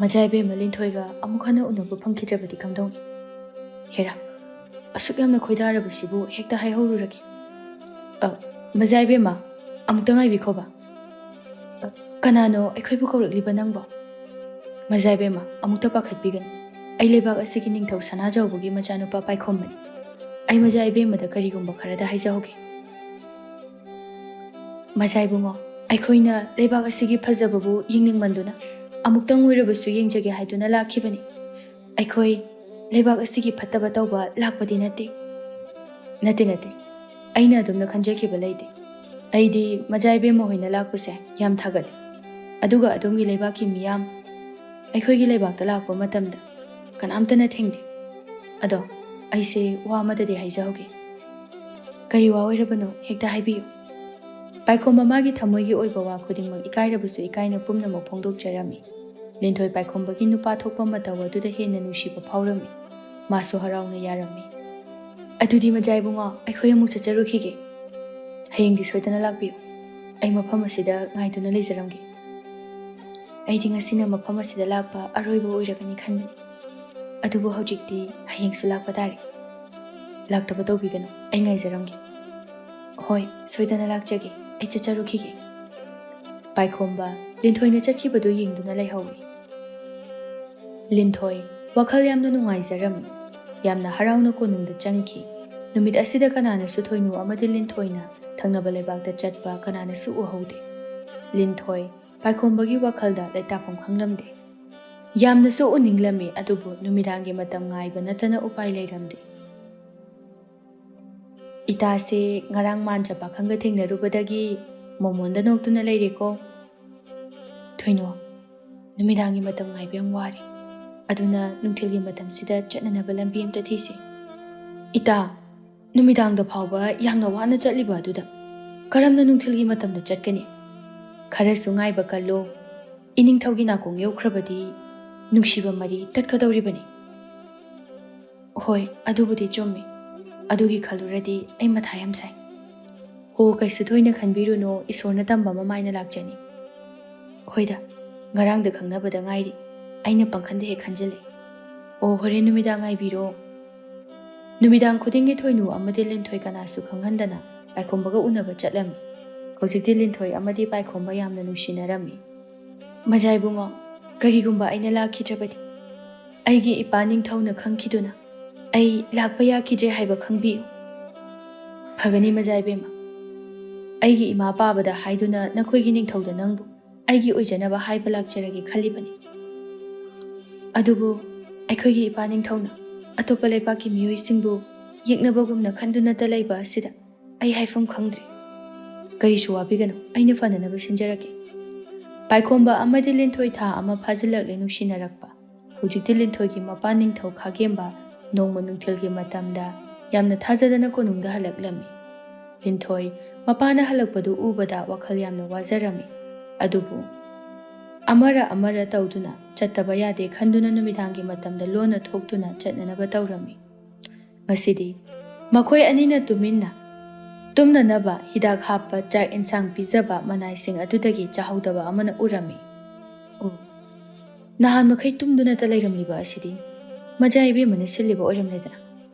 ꯃꯆꯥ ꯏꯕꯦꯝꯃ ꯂꯤꯟꯊꯣꯏꯒ ꯑꯃꯨꯛ ꯍꯟꯅ ꯎꯅꯕ ꯐꯪꯈꯤꯗ꯭ꯔꯕꯗꯤ ꯀꯝꯗꯧꯅꯤ? ꯍꯦꯔꯥ, ꯑꯁꯨꯛ ꯌꯥꯝꯅ ꯈꯣꯏꯗꯥꯔꯕꯁꯤꯕꯨ ꯍꯦꯛꯇ ꯍꯥꯏꯍꯧꯔꯨꯔꯒꯦ꯫ ꯑ, ꯃꯆꯥ ꯏꯕꯦꯝꯃ, ꯑꯃꯨꯛꯇ ꯉꯥꯏꯕꯤꯈꯣꯕ꯫ ꯑ, ꯀꯅꯥꯅꯣ ꯑꯩꯈꯣꯏꯕꯨ ꯀꯧꯔꯛꯂꯤꯕ ꯅꯪꯕꯣ? ꯃꯆꯥ ꯏꯕꯦꯝꯃ, ꯑꯃꯨꯛꯇ ꯄꯥꯈꯠꯄꯤꯒꯅꯨ꯫ ꯑꯩ ꯂꯩꯕꯥꯛ ꯑꯁꯤꯒꯤ ꯅꯤꯡꯊꯧ ꯁꯅꯥꯖꯥꯎꯕꯒꯤ ꯃꯆꯥꯅꯨꯄꯥ ꯄꯥꯏꯈꯣꯝꯕꯅꯤ꯫ ꯑꯩ ꯃꯆꯥ ꯏꯕꯦꯝꯃꯗ ꯀꯔꯤꯒꯨꯝꯕ ꯈꯔꯗ ꯍꯥꯏꯖꯍꯧꯒꯦ꯫ ꯃꯆꯥ ꯏꯕꯨꯡꯉꯣ, ꯑꯩꯈꯣꯏꯅ ꯂꯩꯕꯥꯛ ꯑꯁꯤꯒꯤ ꯐꯖꯕꯕꯨ ꯌꯦꯡꯅꯤꯡꯃꯟꯗꯨꯅ ꯑꯃꯨꯛꯇꯪ ꯑꯣꯏꯔꯕꯁꯨ ꯌꯦꯡꯖꯒꯦ ꯍꯥꯏꯗꯨꯅ ꯂꯥꯛꯈꯤꯕꯅꯤ꯫ ꯑꯩꯈꯣꯏ ꯂꯩꯕꯥꯛ ꯑꯁꯤꯒꯤ ꯐꯠꯇꯕ ꯇꯧꯕ ꯂꯥꯛꯄꯗꯤ ꯅꯠꯇꯦ꯫ ꯅꯠꯇꯦ, ꯅꯠꯇꯦ꯫ ꯑꯩꯅ ꯑꯗꯨꯝꯅ ꯈꯟꯖꯈꯤꯕ ꯂꯩꯇꯦ꯫ ꯑꯩꯗꯤ ꯃꯆꯥ ꯏꯕꯦꯝꯃ ꯍꯣꯏꯅ ꯂꯥꯛꯄꯁꯦ ꯌꯥꯝ ꯊꯥꯒꯠꯂꯤ꯫ ꯑꯗꯨꯒ ꯑꯗꯣꯝꯒꯤ ꯂꯩꯕꯥꯛꯀꯤ ꯃꯤꯌꯥꯝ ꯑꯩꯈꯣꯏꯒꯤ ꯂꯩꯕꯥꯛꯇ ꯂꯥꯛꯄ ꯃꯇꯝꯗ ꯀꯅꯥꯝꯇꯅ ꯊꯤꯡꯗꯦ꯫ ꯑꯗꯣ ꯑꯩꯁꯦ ꯋꯥ ꯑꯃꯗꯗꯤ ꯍꯥꯏꯖꯍꯧꯒꯦ꯫ ꯀꯔꯤ ꯋꯥ ꯑꯣꯏꯔꯕꯅꯣ? ꯍꯦꯛꯇ ꯍꯥꯏꯕꯤꯌꯨ꯫ ꯄꯥꯏꯈꯣꯝꯕ ꯃꯥꯒꯤ ꯊꯃꯣꯏꯒꯤ ꯑꯣꯏꯕ ꯋꯥ ꯈꯨꯗꯤꯡꯃꯛ ꯏꯀꯥꯏꯔꯕꯁꯨ ꯏꯀꯥꯏꯅ ꯄꯨꯝꯅꯃꯛ ꯐꯣꯡꯗꯣꯛꯆꯔꯝꯃꯤ꯫ ꯂꯤꯟꯊꯣꯏ ꯄꯥꯏꯈꯣꯝꯕꯒꯤ ꯅꯨꯄꯥ ꯊꯣꯛꯄ ꯃꯇꯧ ꯑꯗꯨꯗ ꯍꯦꯟꯅ ꯅꯨꯡꯁꯤꯕ ꯐꯥꯎꯔꯝꯃꯤ꯫ ꯃꯥꯁꯨ ꯍꯔꯥꯎꯅ ꯌꯥꯔꯝꯃꯤ꯫ ꯑꯗꯨꯗꯤ ꯃꯆꯥ ꯏꯕꯨꯡꯉꯣ, ꯑꯩꯈꯣꯏ ꯑꯃꯨꯛ ꯆꯠꯆꯔꯨꯈꯤꯒꯦ꯫ ꯍꯌꯦꯡꯗꯤ ꯁꯣꯏꯗꯅ ꯂꯥꯛꯄꯤꯌꯨ꯫ ꯑꯩ ꯃꯐꯝ ꯑꯁꯤꯗ ꯉꯥꯏꯗꯨꯅ ꯂꯩꯖꯔꯝꯒꯦ꯫ ꯑꯩꯗꯤ ꯉꯁꯤꯅ ꯃꯐꯝ ꯑꯁꯤꯗ ꯂꯥꯛꯄ ꯑꯔꯣꯏꯕ ꯑꯣꯏꯔꯒꯅꯤ ꯈꯟꯕꯅꯤ꯫ ꯑꯗꯨꯕꯨ ꯍꯧꯖꯤꯛꯇꯤ ꯍꯌꯦꯡꯁꯨ ꯂꯥꯛꯄ ꯇꯥꯔꯦ꯫ ꯂꯥꯛꯇꯕ ꯇꯧꯕꯤꯒꯅꯨ, ꯑꯩ ꯉꯥꯏꯖꯔꯝꯒꯦ꯫ ꯍꯣꯏ, ꯁꯣꯏꯗꯅ ꯂꯥꯛꯆꯒꯦ꯫ ꯑꯩ ꯆꯠꯆꯔꯨꯈꯤꯒꯦ꯫ ꯄꯥꯏꯈꯣꯝꯕ ꯂꯤꯟꯊꯣꯏꯅ ꯆꯠꯈꯤꯕꯗꯨ ꯌꯦꯡꯗꯨꯅ ꯂꯩꯍꯧꯏ꯫ ꯂꯤꯟꯊꯣꯏ ꯋꯥꯈꯜ ꯌꯥꯝꯅ ꯅꯨꯡꯉꯥꯏꯖꯔꯝꯃꯤ꯫ ꯌꯥꯝꯅ ꯍꯔꯥꯎꯅ ꯀꯣꯅꯨꯡꯗ ꯆꯪꯈꯤ꯫ ꯅꯨꯃꯤꯠ ꯑꯁꯤꯗ ꯀꯅꯥꯅꯁꯨ ꯊꯣꯏꯅꯨ ꯑꯃꯗꯤ ꯂꯤꯟꯊꯣꯏꯅ ꯊꯪꯅꯕ ꯂꯩꯕꯥꯛꯇ ꯆꯠꯄ ꯀꯅꯥꯅꯁꯨ ꯎꯍꯧꯗꯦ꯫ ꯂꯤꯟꯊꯣꯏ ꯄꯥꯏꯈꯣꯝꯕꯒꯤ ꯋꯥꯈꯜꯗ ꯂꯩꯇꯥꯐꯝ ꯈꯪꯂꯝꯗꯦ꯫ ꯌꯥꯝꯅꯁꯨ ꯎꯅꯤꯡꯂꯝꯃꯤ, ꯑꯗꯨꯕꯨ ꯅꯨꯃꯤꯗꯥꯡꯒꯤ ꯃꯇꯝ ꯉꯥꯏꯕ ꯅꯠꯇꯅ ꯎꯄꯥꯏ ꯂꯩꯔꯝꯗꯦ꯫ "ꯏꯇꯥꯁꯦ ꯉꯔꯥꯡ ꯃꯥꯟꯖ ꯄꯥꯈꯪꯒ ꯊꯦꯡꯅꯔꯨꯕꯗꯒꯤ ꯃꯣꯃꯣꯟꯗ ꯅꯣꯛꯇꯨꯅ ꯂꯩꯔꯦꯀꯣ꯫ ꯊꯣꯏꯅꯣ, ꯅꯨꯃꯤꯗꯥꯡꯒꯤ ꯃꯇꯝ ꯉꯥꯏꯕ ꯌꯥꯝ ꯋꯥꯔꯦ꯫ ꯑꯗꯨꯅ ꯅꯨꯡꯊꯤꯜꯒꯤ ꯃꯇꯝꯁꯤꯗ ꯆꯠꯅꯅꯕ ꯂꯝꯕꯤ ꯑꯝꯇ ꯊꯤꯁꯤ꯫" "ꯏꯇꯥ, ꯅꯨꯃꯤꯗꯥꯡꯗ ꯐꯥꯎꯕ ꯌꯥꯝꯅ ꯋꯥꯅ ꯆꯠꯂꯤꯕ ꯑꯗꯨꯗ ꯀꯔꯝꯅ ꯅꯨꯡꯊꯤꯜꯒꯤ ꯃꯇꯝꯗ ꯆꯠꯀꯅꯤ? ꯈꯔꯁꯨ ꯉꯥꯏꯕ ꯀꯜꯂꯣ꯫ ꯏꯅꯤꯡꯊꯧꯒꯤ ꯅꯥꯀꯣꯡ ꯌꯧꯈ꯭ꯔꯕꯗꯤ ꯅꯨꯡꯁꯤꯕ ꯃꯔꯤ ꯇꯠꯀꯗꯧꯔꯤꯕꯅꯤ꯫" "ꯍꯣꯏ, ꯑꯗꯨꯕꯨꯗꯤ ꯆꯨꯝꯃꯤ꯫ ꯑꯗꯨꯒꯤ ꯈꯜꯂꯨꯔꯗꯤ ꯑꯩ ꯃꯊꯥ ꯌꯥꯝ ꯁꯥꯏ꯫ ꯍꯣ, ꯀꯩꯁꯨ ꯊꯣꯏꯅ ꯈꯟꯕꯤꯔꯨꯅꯨ, ꯏꯁꯣꯔꯅ ꯇꯝꯕ ꯑꯃ ꯃꯥꯏꯅ ꯂꯥꯛꯆꯅꯤ꯫" "ꯍꯣꯏꯗ, ꯉꯔꯥꯡꯗ ꯈꯪꯅꯕꯗ ꯉꯥꯏꯔꯤ꯫ ꯑꯩꯅ ꯄꯪꯈꯟꯗ ꯍꯦꯛ ꯈꯟꯖꯤꯜꯂꯤ꯫ ꯑꯣ, ꯍꯣꯔꯦꯟ ꯅꯨꯃꯤꯗꯥꯡ ꯉꯥꯏꯕꯤꯔꯣ꯫" ꯅꯨꯃꯤꯗꯥꯡ ꯈꯨꯗꯤꯡꯒꯤ ꯊꯣꯏꯅꯨ ꯑꯃꯗꯤ ꯂꯤꯟꯊꯣꯏ ꯀꯅꯥꯁꯨ ꯈꯪꯍꯟꯗꯅ ꯄꯥꯏꯈꯣꯝꯕꯒ ꯎꯅꯕ ꯆꯠꯂꯝꯃꯤ꯫ ꯍꯧꯖꯤꯛꯇꯤ ꯂꯤꯟꯊꯣꯏ ꯑꯃꯗꯤ ꯄꯥꯏꯈꯣꯝꯕ ꯌꯥꯝꯅ ꯅꯨꯡꯁꯤꯅꯔꯝꯃꯤ꯫ "ꯃꯖꯥ ꯏꯕꯨꯡꯉꯣ, ꯀꯔꯤꯒꯨꯝꯕ ꯑꯩꯅ ꯂꯥꯛꯈꯤꯗ꯭ꯔꯕꯗꯤ, ꯑꯩꯒꯤ ꯏꯄꯥ ꯅꯤꯡꯊꯧꯅ ꯈꯪꯈꯤꯗꯨꯅ ꯑꯩ ꯂꯥꯛꯄ ꯌꯥꯈꯤꯗ꯭ꯔꯦ ꯍꯥꯏꯕ ꯈꯪꯕꯤꯌꯨ꯫" "ꯐꯒꯅꯤ ꯃꯖꯥ ꯏꯕꯦꯝꯃ꯫ ꯑꯩꯒꯤ ꯏꯃꯥ ꯄꯥꯕꯗ ꯍꯥꯏꯗꯨꯅ ꯅꯈꯣꯏꯒꯤ ꯅꯤꯡꯊꯧꯗ ꯅꯪꯕꯨ ꯑꯩꯒꯤ ꯑꯣꯏꯖꯅꯕ ꯍꯥꯏꯕ ꯂꯥꯛꯆꯔꯒꯦ ꯈꯜꯂꯤꯕꯅꯤ꯫ ꯑꯗꯨꯕꯨ ꯑꯩꯈꯣꯏꯒꯤ ꯏꯄꯥ ꯅꯤꯡꯊꯧꯅ ꯑꯇꯣꯞꯄ ꯂꯩꯕꯥꯛꯀꯤ ꯃꯤꯑꯣꯏꯁꯤꯡꯕꯨ ꯌꯦꯛꯅꯕꯒꯨꯝꯅ ꯈꯟꯗꯨꯅꯇ ꯂꯩꯕ ꯑꯁꯤꯗ ꯑꯩ ꯍꯥꯏꯐꯝ ꯈꯪꯗ꯭ꯔꯦ꯫ ꯀꯔꯤꯁꯨ ꯋꯥꯕꯤꯒꯅꯨ, ꯑꯩꯅ ꯐꯅꯅꯕ ꯁꯤꯟꯖꯔꯛꯀꯦ꯫" ꯄꯥꯏꯈꯣꯝꯕ ꯑꯃꯗꯤ ꯂꯤꯟꯊꯣꯏ ꯊꯥ ꯑꯃ ꯐꯥꯖꯤꯜꯂꯛꯂꯦ ꯅꯨꯡꯁꯤꯅꯔꯛꯄ꯫ ꯍꯧꯖꯤꯛꯇꯤ ꯂꯤꯟꯊꯣꯏꯒꯤ ꯃꯄꯥ ꯅꯤꯡꯊꯧ ꯈꯥꯒꯦꯝꯕ ꯅꯣꯡꯃ ꯅꯨꯡꯊꯤꯜꯒꯤ ꯃꯇꯝꯗ ꯌꯥꯝꯅ ꯊꯥꯖꯗꯅ ꯀꯣꯅꯨꯡꯗ ꯍꯜꯂꯛꯂꯝꯃꯤ꯫ ꯂꯤꯟꯊꯣꯏ ꯃꯄꯥꯅ ꯍꯜꯂꯛꯄꯗꯨ ꯎꯕꯗ ꯋꯥꯈꯜ ꯌꯥꯝꯅ ꯋꯥꯖꯔꯝꯃꯤ꯫ ꯑꯗꯨꯕꯨ ꯑꯃꯔ ꯑꯃꯔ ꯇꯧꯗꯨꯅ ꯆꯠꯇꯕ ꯌꯥꯗꯦ ꯈꯟꯗꯨꯅ ꯅꯨꯃꯤꯗꯥꯡꯒꯤ ꯃꯇꯝꯗ ꯂꯣꯟꯅ ꯊꯣꯛꯇꯨꯅ ꯆꯠꯅꯅꯕ ꯇꯧꯔꯝꯃꯤ꯫ ꯉꯁꯤꯗꯤ ꯃꯈꯣꯏ ꯑꯅꯤꯅ ꯇꯨꯃꯤꯟꯅ ꯇꯨꯝꯅꯅꯕ ꯍꯤꯗꯥꯛ ꯍꯥꯞꯄ ꯆꯥꯛ ꯏꯟꯁꯥꯡ ꯄꯤꯖꯕ ꯃꯅꯥꯏꯁꯤꯡ ꯑꯗꯨꯗꯒꯤ ꯆꯥꯍꯧꯗꯕ ꯑꯃꯅ ꯎꯔꯝꯃꯤ꯫ ꯑꯣ, ꯅꯍꯥꯟ ꯃꯈꯩ ꯇꯨꯝꯗꯨꯅꯇ ꯂꯩꯔꯝꯂꯤꯕ ꯑꯁꯤꯗꯤ ꯃꯖꯥ ꯏꯕꯦꯝꯃꯅ ꯁꯤꯜꯂꯤꯕ ꯑꯣꯏꯔꯝꯂꯦꯗꯅ꯫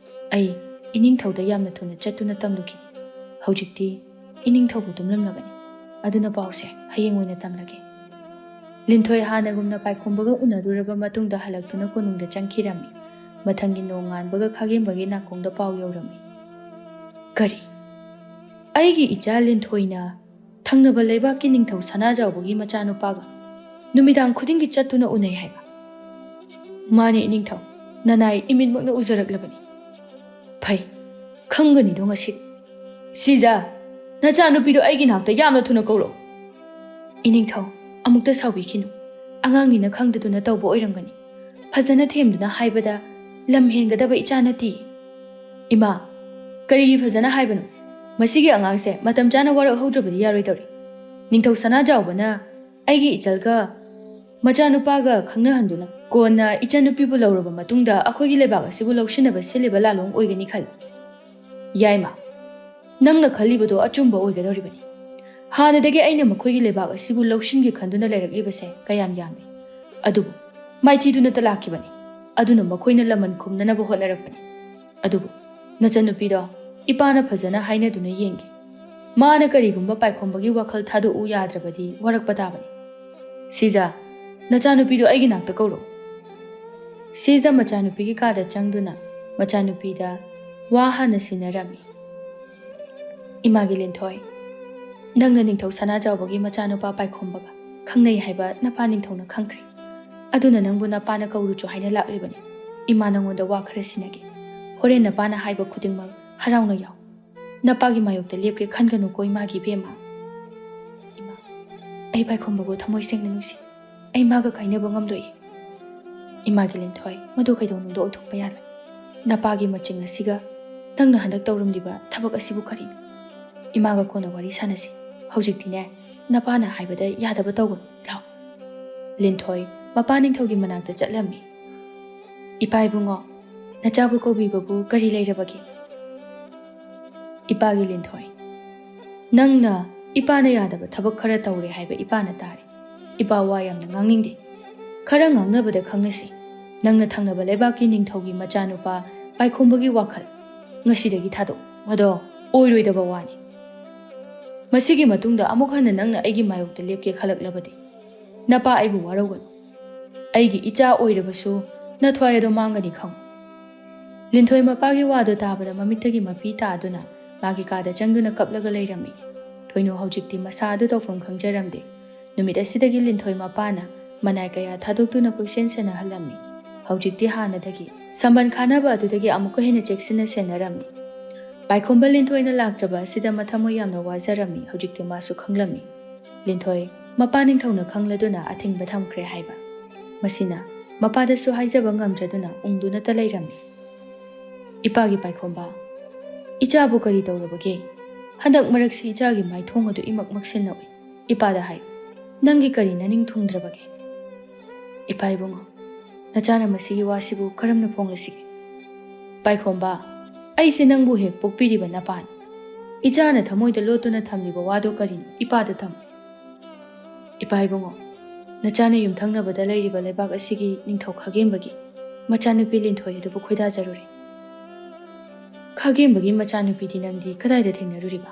ꯑꯩ ꯏꯅꯤꯡꯊꯧꯗ ꯌꯥꯝꯅ ꯊꯨꯅ ꯆꯠꯇꯨꯅ ꯇꯝꯂꯨꯈꯤ꯫ ꯍꯧꯖꯤꯛꯇꯤ ꯏꯅꯤꯡꯊꯧꯕꯨ ꯇꯨꯝꯂꯝꯂꯒꯅꯤ꯫ ꯑꯗꯨꯅ ꯄꯥꯎꯁꯦ ꯍꯌꯦꯡ ꯑꯣꯏꯅ ꯇꯝꯂꯒꯦ꯫ ꯂꯤꯟꯊꯣꯏ ꯍꯥꯟꯅꯒꯨꯝꯅ ꯄꯥꯏꯈꯣꯝꯕꯒ ꯎꯅꯔꯨꯔꯕ ꯃꯇꯨꯡꯗ ꯍꯜꯂꯛꯇꯨꯅ ꯀꯣꯅꯨꯡꯗ ꯆꯪꯈꯤꯔꯝꯃꯤ꯫ ꯃꯊꯪꯒꯤ ꯅꯣꯡ ꯉꯥꯟꯕꯒ ꯈꯥꯒꯦꯝꯕꯒꯤ ꯅꯥꯀꯣꯡꯗ ꯄꯥꯎ ꯌꯧꯔꯝꯃꯤ꯫ ꯀꯔꯤ? ꯑꯩꯒꯤ ꯏꯆꯥ ꯂꯤꯟꯊꯣꯏꯅ ꯊꯪꯅꯕ ꯂꯩꯕꯥꯛꯀꯤ ꯅꯤꯡꯊꯧ ꯁꯅꯥꯖꯥꯎꯕꯒꯤ ꯃꯆꯥꯅꯨꯄꯥꯒ ꯅꯨꯃꯤꯗꯥꯡ ꯈꯨꯗꯤꯡꯒꯤ ꯆꯠꯇꯨꯅ ꯎꯅꯩ ꯍꯥꯏꯕ? ꯃꯥꯅꯦ ꯏꯅꯤꯡꯊꯧ, ꯅꯅꯥꯏ ꯏꯃꯤꯠꯃꯛꯅ ꯎꯖꯔꯛꯂꯕꯅꯤ꯫ ꯐꯩ, ꯈꯪꯒꯅꯤꯗꯣ ꯉꯁꯤ꯫ ꯁꯤꯖꯥ, ꯅꯆꯥꯅꯨꯄꯤꯗꯣ ꯑꯩꯒꯤ ꯅꯥꯛꯇ ꯌꯥꯝꯅ ꯊꯨꯅ ꯀꯧꯔꯛꯎ꯫ ꯏꯅꯤꯡꯊꯧ, ꯑꯃꯨꯛꯇ ꯁꯥꯎꯕꯤꯈꯤꯅꯨ꯫ ꯑꯉꯥꯡꯅꯤꯅ ꯈꯪꯗꯗꯨꯅ ꯇꯧꯕ ꯑꯣꯏꯔꯝꯒꯅꯤ꯫ ꯐꯖꯅ ꯊꯦꯝꯗꯨꯅ ꯍꯥꯏꯕꯗ ꯂꯝ ꯍꯦꯟꯒꯗꯕ ꯏꯆꯥ ꯅꯠꯇꯦ꯫ ꯏꯃꯥ, ꯀꯔꯤꯒꯤ ꯐꯖꯅ ꯍꯥꯏꯕꯅꯣ? ꯃꯁꯤꯒꯤ ꯑꯉꯥꯡꯁꯦ ꯃꯇꯝ ꯆꯥꯅ ꯋꯥꯔꯛꯍꯧꯗ꯭ꯔꯕꯗꯤ ꯌꯥꯔꯣꯏꯗꯧꯔꯤ꯫ ꯅꯤꯡꯊꯧ ꯁꯅꯥꯖꯥꯎꯕꯅ ꯑꯩꯒꯤ ꯏꯆꯜꯒ ꯃꯆꯥꯅꯨꯄꯥꯒ ꯈꯪꯅꯍꯟꯗꯨꯅ ꯀꯣꯟꯅ ꯏꯆꯟꯅꯨꯄꯤꯕꯨ ꯂꯧꯔꯕ ꯃꯇꯨꯡꯗ ꯑꯩꯈꯣꯏꯒꯤ ꯂꯩꯕꯥꯛ ꯑꯁꯤꯕꯨ ꯂꯧꯁꯤꯟꯅꯕ ꯁꯤꯜꯂꯤꯕ ꯂꯥꯂꯣꯡ ꯑꯣꯏꯒꯅꯤ ꯈꯜꯂꯤ꯫ ꯌꯥꯏꯃ, ꯅꯪꯅ ꯈꯜꯂꯤꯕꯗꯣ ꯑꯆꯨꯝꯕ ꯑꯣꯏꯒꯗꯧꯔꯤꯕꯅꯤ꯫ ꯍꯥꯟꯅꯗꯒꯤ ꯑꯩꯅ ꯃꯈꯣꯏꯒꯤ ꯂꯩꯕꯥꯛ ꯑꯁꯤꯕꯨ ꯂꯧꯁꯤꯟꯒꯦ ꯈꯟꯗꯨꯅ ꯂꯩꯔꯛꯂꯤꯕꯁꯦ ꯀꯌꯥꯝ ꯌꯥꯝꯃꯤ꯫ ꯑꯗꯨꯕꯨ ꯃꯥꯏꯊꯤꯗꯨꯅꯇ ꯂꯥꯛꯈꯤꯕꯅꯤ꯫ ꯑꯗꯨꯅ ꯃꯈꯣꯏꯅ ꯂꯃꯟ ꯈꯨꯝꯅꯅꯕ ꯍꯣꯠꯅꯔꯛꯄꯅꯤ꯫ ꯑꯗꯨꯕꯨ ꯅꯆꯟꯅꯨꯄꯤꯗꯣ ꯏꯄꯥꯅ ꯐꯖꯅ ꯍꯥꯏꯅꯗꯨꯅ ꯌꯦꯡꯒꯦ꯫ ꯃꯥꯅ ꯀꯔꯤꯒꯨꯝꯕ ꯄꯥꯏꯈꯣꯝꯕꯒꯤ ꯋꯥꯈꯜ ꯊꯥꯗꯣꯛꯎ ꯌꯥꯗ꯭ꯔꯕꯗꯤ ꯋꯥꯔꯛꯄ ꯇꯥꯕꯅꯤ꯫ ꯁꯤꯖ, ꯅꯆꯥꯅꯨꯄꯤꯗꯣ ꯑꯩꯒꯤ ꯅꯥꯛꯇ ꯀꯧꯔꯛꯎ꯫ ꯁꯤꯖ ꯃꯆꯥꯅꯨꯄꯤꯒꯤ ꯀꯥꯗ ꯆꯪꯗꯨꯅ ꯃꯆꯥꯅꯨꯄꯤꯗ ꯋꯥ ꯍꯥꯟꯅ ꯁꯤꯟꯅꯔꯝꯃꯤ꯫ ꯏꯃꯥꯒꯤ ꯂꯤꯟꯊꯣꯏ, ꯅꯪꯅ ꯅꯤꯡꯊꯧ ꯁꯅꯥꯖꯥꯎꯕꯒꯤ ꯃꯆꯥꯅꯨꯄꯥ ꯄꯥꯏꯈꯣꯝꯕꯒ ꯈꯪꯅꯩ ꯍꯥꯏꯕ ꯅꯄꯥ ꯅꯤꯡꯊꯧꯅ ꯈꯪꯈ꯭ꯔꯦ꯫ ꯑꯗꯨꯅ ꯅꯪꯕꯨ ꯅꯄꯥꯅ ꯀꯧꯔꯨꯆꯣ ꯍꯥꯏꯅ ꯂꯥꯛꯂꯤꯕꯅꯤ꯫ ꯏꯃꯥ ꯅꯪꯉꯣꯟꯗ ꯋꯥ ꯈꯔ ꯁꯤꯟꯅꯒꯦ꯫ ꯍꯣꯔꯦꯟ ꯅꯄꯥꯅ ꯍꯥꯏꯕ ꯈꯨꯗꯤꯡꯃꯛ ꯍꯔꯥꯎꯅ ꯌꯥꯎ꯫ ꯅꯄꯥꯒꯤ ꯃꯥꯌꯣꯛꯇ ꯂꯦꯞꯀꯦ ꯈꯟꯒꯅꯨꯀꯣ ꯏꯃꯥꯒꯤ ꯏꯕꯦꯝꯃ꯫ ꯏꯃꯥ, ꯑꯩ ꯄꯥꯏꯈꯣꯝꯕꯕꯨ ꯊꯃꯣꯏ ꯁꯦꯡꯅ ꯅꯨꯡꯁꯤ꯫ ꯑꯩ ꯃꯥꯒ ꯀꯥꯏꯅꯕ ꯉꯝꯂꯣꯏ꯫ ꯏꯃꯥꯒꯤ ꯂꯤꯟꯊꯣꯏ, ꯃꯗꯨ ꯀꯩꯗꯧꯅꯨꯡꯗ ꯑꯣꯏꯊꯣꯛꯄ ꯌꯥꯔꯣꯏ꯫ ꯅꯄꯥꯒꯤ ꯃꯆꯤꯡ ꯑꯁꯤꯒ ꯅꯪꯅ ꯍꯟꯗꯛ ꯇꯧꯔꯝꯂꯤꯕ ꯊꯕꯛ ꯑꯁꯤꯕꯨ ꯀꯔꯤꯅꯣ? ꯏꯃꯥꯒ ꯀꯣꯟꯅ ꯋꯥꯔꯤ ꯁꯥꯟꯅꯁꯤ꯫ ꯍꯧꯖꯤꯛꯇꯤꯅꯦ, ꯅꯄꯥꯅ ꯍꯥꯏꯕꯗ ꯌꯥꯗꯕ ꯇꯧꯒꯅꯨ꯫ ꯂꯥꯎ꯫ ꯂꯤꯟꯊꯣꯏ ꯃꯄꯥ ꯅꯤꯡꯊꯧꯒꯤ ꯃꯅꯥꯛꯇ ꯆꯠꯂꯝꯃꯤ꯫ ꯏꯄꯥ ꯏꯕꯨꯡꯉꯣ, ꯅꯆꯥꯕꯨ ꯀꯧꯕꯤꯕꯕꯨ ꯀꯔꯤ ꯂꯩꯔꯕꯒꯦ? ꯏꯄꯥꯒꯤ ꯂꯤꯟꯊꯣꯏ, ꯅꯪꯅ ꯏꯄꯥꯅ ꯌꯥꯗꯕ ꯊꯕꯛ ꯈꯔ ꯇꯧꯔꯦ ꯍꯥꯏꯕ ꯏꯄꯥꯅ ꯇꯥꯔꯦ꯫ "ꯏꯄꯥ, ꯋꯥ ꯌꯥꯝꯅ ꯉꯥꯡꯅꯤꯡꯗꯦ꯫ ꯈꯔ ꯉꯥꯡꯅꯕꯗ ꯈꯪꯅꯁꯤ꯫ ꯅꯪꯅ ꯊꯪꯅꯕ ꯂꯩꯕꯥꯛꯀꯤ ꯅꯤꯡꯊꯧꯒꯤ ꯃꯆꯥꯅꯨꯄꯥ ꯄꯥꯏꯈꯣꯝꯕꯒꯤ ꯋꯥꯈꯜ ꯉꯁꯤꯗꯒꯤ ꯊꯥꯗꯣꯛ꯫ ꯃꯗꯣ ꯑꯣꯏꯔꯣꯏꯗꯕ ꯋꯥꯅꯤ꯫ ꯃꯁꯤꯒꯤ ꯃꯇꯨꯡꯗ ꯑꯃꯨꯛ ꯍꯟꯅ ꯅꯪꯅ ꯑꯩꯒꯤ ꯃꯥꯌꯣꯛꯇ ꯂꯦꯞꯀꯦ ꯈꯜꯂꯛꯂꯕꯗꯤ, ꯅꯄꯥ ꯑꯩꯕꯨ ꯋꯥꯔꯧꯒꯅꯨ꯫ ꯑꯩꯒꯤ ꯏꯆꯥ ꯑꯣꯏꯔꯕꯁꯨ ꯅꯊ꯭ꯋꯥꯏ ꯑꯗꯣ ꯃꯥꯡꯒꯅꯤ ꯈꯪꯉꯨ꯫" ꯂꯤꯟꯊꯣꯏ ꯃꯄꯥꯒꯤ ꯋꯥꯗꯣ ꯇꯥꯕꯗ ꯃꯃꯤꯠꯇꯒꯤ ꯃꯄꯤ ꯇꯥꯗꯨꯅ ꯃꯥꯒꯤ ꯀꯥꯗ ꯆꯪꯗꯨꯅ ꯀꯞꯂꯒ ꯂꯩꯔꯝꯃꯤ꯫ ꯊꯣꯏꯅꯨ ꯍꯧꯖꯤꯛꯇꯤ ꯃꯁꯥ ꯑꯗꯨ ꯇꯧꯐꯝ ꯈꯪꯖꯔꯝꯗꯦ꯫ ꯅꯨꯃꯤꯠ ꯑꯁꯤꯗꯒꯤ ꯂꯤꯟꯊꯣꯏ ꯃꯄꯥꯅ ꯃꯅꯥꯏ ꯀꯌꯥ ꯊꯥꯗꯣꯛꯇꯨꯅ ꯀꯣꯏꯁꯦꯟ ꯁꯦꯟꯅꯍꯜꯂꯝꯃꯤ꯫ ꯍꯧꯖꯤꯛꯇꯤ ꯍꯥꯟꯅꯗꯒꯤ ꯁꯝꯕꯟ ꯈꯥꯅꯕ ꯑꯗꯨꯗꯒꯤ ꯑꯃꯨꯛꯀ ꯍꯦꯟꯅ ꯆꯦꯛꯁꯤꯟꯅ ꯁꯦꯟꯅꯔꯝꯃꯤ꯫ ꯄꯥꯏꯈꯣꯝꯕ ꯂꯤꯟꯊꯣꯏꯅ ꯂꯥꯛꯇ꯭ꯔꯕ ꯑꯁꯤꯗ ꯃꯊꯃꯣꯏ ꯌꯥꯝꯅ ꯋꯥꯖꯔꯝꯃꯤ꯫ ꯍꯧꯖꯤꯛꯇꯤ ꯃꯥꯁꯨ ꯈꯪꯂꯝꯃꯤ꯫ ꯂꯤꯟꯊꯣꯏ ꯃꯄꯥ ꯅꯤꯡꯊꯧꯅ ꯈꯪꯂꯗꯨꯅ ꯑꯊꯤꯡꯕ ꯊꯝꯈ꯭ꯔꯦ ꯍꯥꯏꯕ꯫ ꯃꯁꯤꯅ ꯃꯄꯥꯗꯁꯨ ꯍꯥꯏꯖꯕ ꯉꯝꯗ꯭ꯔꯗꯨꯅ ꯎꯪꯗꯨꯅꯇ ꯂꯩꯔꯝꯃꯤ꯫ "ꯏꯄꯥꯒꯤ ꯄꯥꯏꯈꯣꯝꯕ, ꯏꯆꯥꯕꯨ ꯀꯔꯤ ꯇꯧꯔꯕꯒꯦ? ꯍꯟꯗꯛ ꯃꯔꯛꯁꯤ ꯏꯆꯥꯒꯤ ꯃꯥꯏꯊꯣꯡ ꯑꯗꯨ ꯏꯃꯛ ꯃꯛꯁꯤꯟꯅ ꯎꯏ꯫ ꯏꯄꯥꯗ ꯍꯥꯏ, ꯅꯪꯒꯤ ꯀꯔꯤ ꯅꯅꯤꯡ ꯊꯨꯡꯗ꯭ꯔꯕꯒꯦ?" "ꯏꯄꯥ ꯏꯕꯨꯡꯉꯣ, ꯅꯆꯥꯅ ꯃꯁꯤꯒꯤ ꯋꯥꯁꯤꯕꯨ ꯀꯔꯝꯅ ꯐꯣꯡꯂꯁꯤꯒꯦ?" "ꯄꯥꯏꯈꯣꯝꯕ, ꯑꯩꯁꯦ ꯅꯪꯕꯨ ꯍꯦꯛ ꯄꯣꯛꯄꯤꯔꯤꯕ ꯅꯄꯥꯅꯤ꯫ ꯏꯆꯥꯅ ꯊꯃꯣꯏꯗ ꯂꯣꯠꯇꯨꯅ ꯊꯝꯂꯤꯕ ꯋꯥꯗꯣ ꯀꯔꯤꯅꯣ ꯏꯄꯥꯗ ꯇꯝꯃꯨ꯫ ꯏꯄꯥ ꯏꯕꯨꯡꯉꯣ, ꯅꯆꯥꯅ ꯌꯨꯝꯊꯪꯅꯕꯗ ꯂꯩꯔꯤꯕ ꯂꯩꯕꯥꯛ ꯑꯁꯤꯒꯤ ꯅꯤꯡꯊꯧ ꯈꯥꯒꯦꯝꯕꯒꯤ ꯃꯆꯥꯅꯨꯄꯤ ꯂꯤꯟꯊꯣꯏ ꯑꯗꯨꯕꯨ ꯈꯣꯏꯗꯥꯖꯔꯨꯔꯦ꯫" "ꯈꯥꯒꯦꯝꯕꯒꯤ ꯃꯆꯥꯅꯨꯄꯤꯗꯤ ꯅꯪꯗꯤ ꯀꯗꯥꯏꯗ ꯊꯦꯡꯅꯔꯨꯔꯤꯕ?"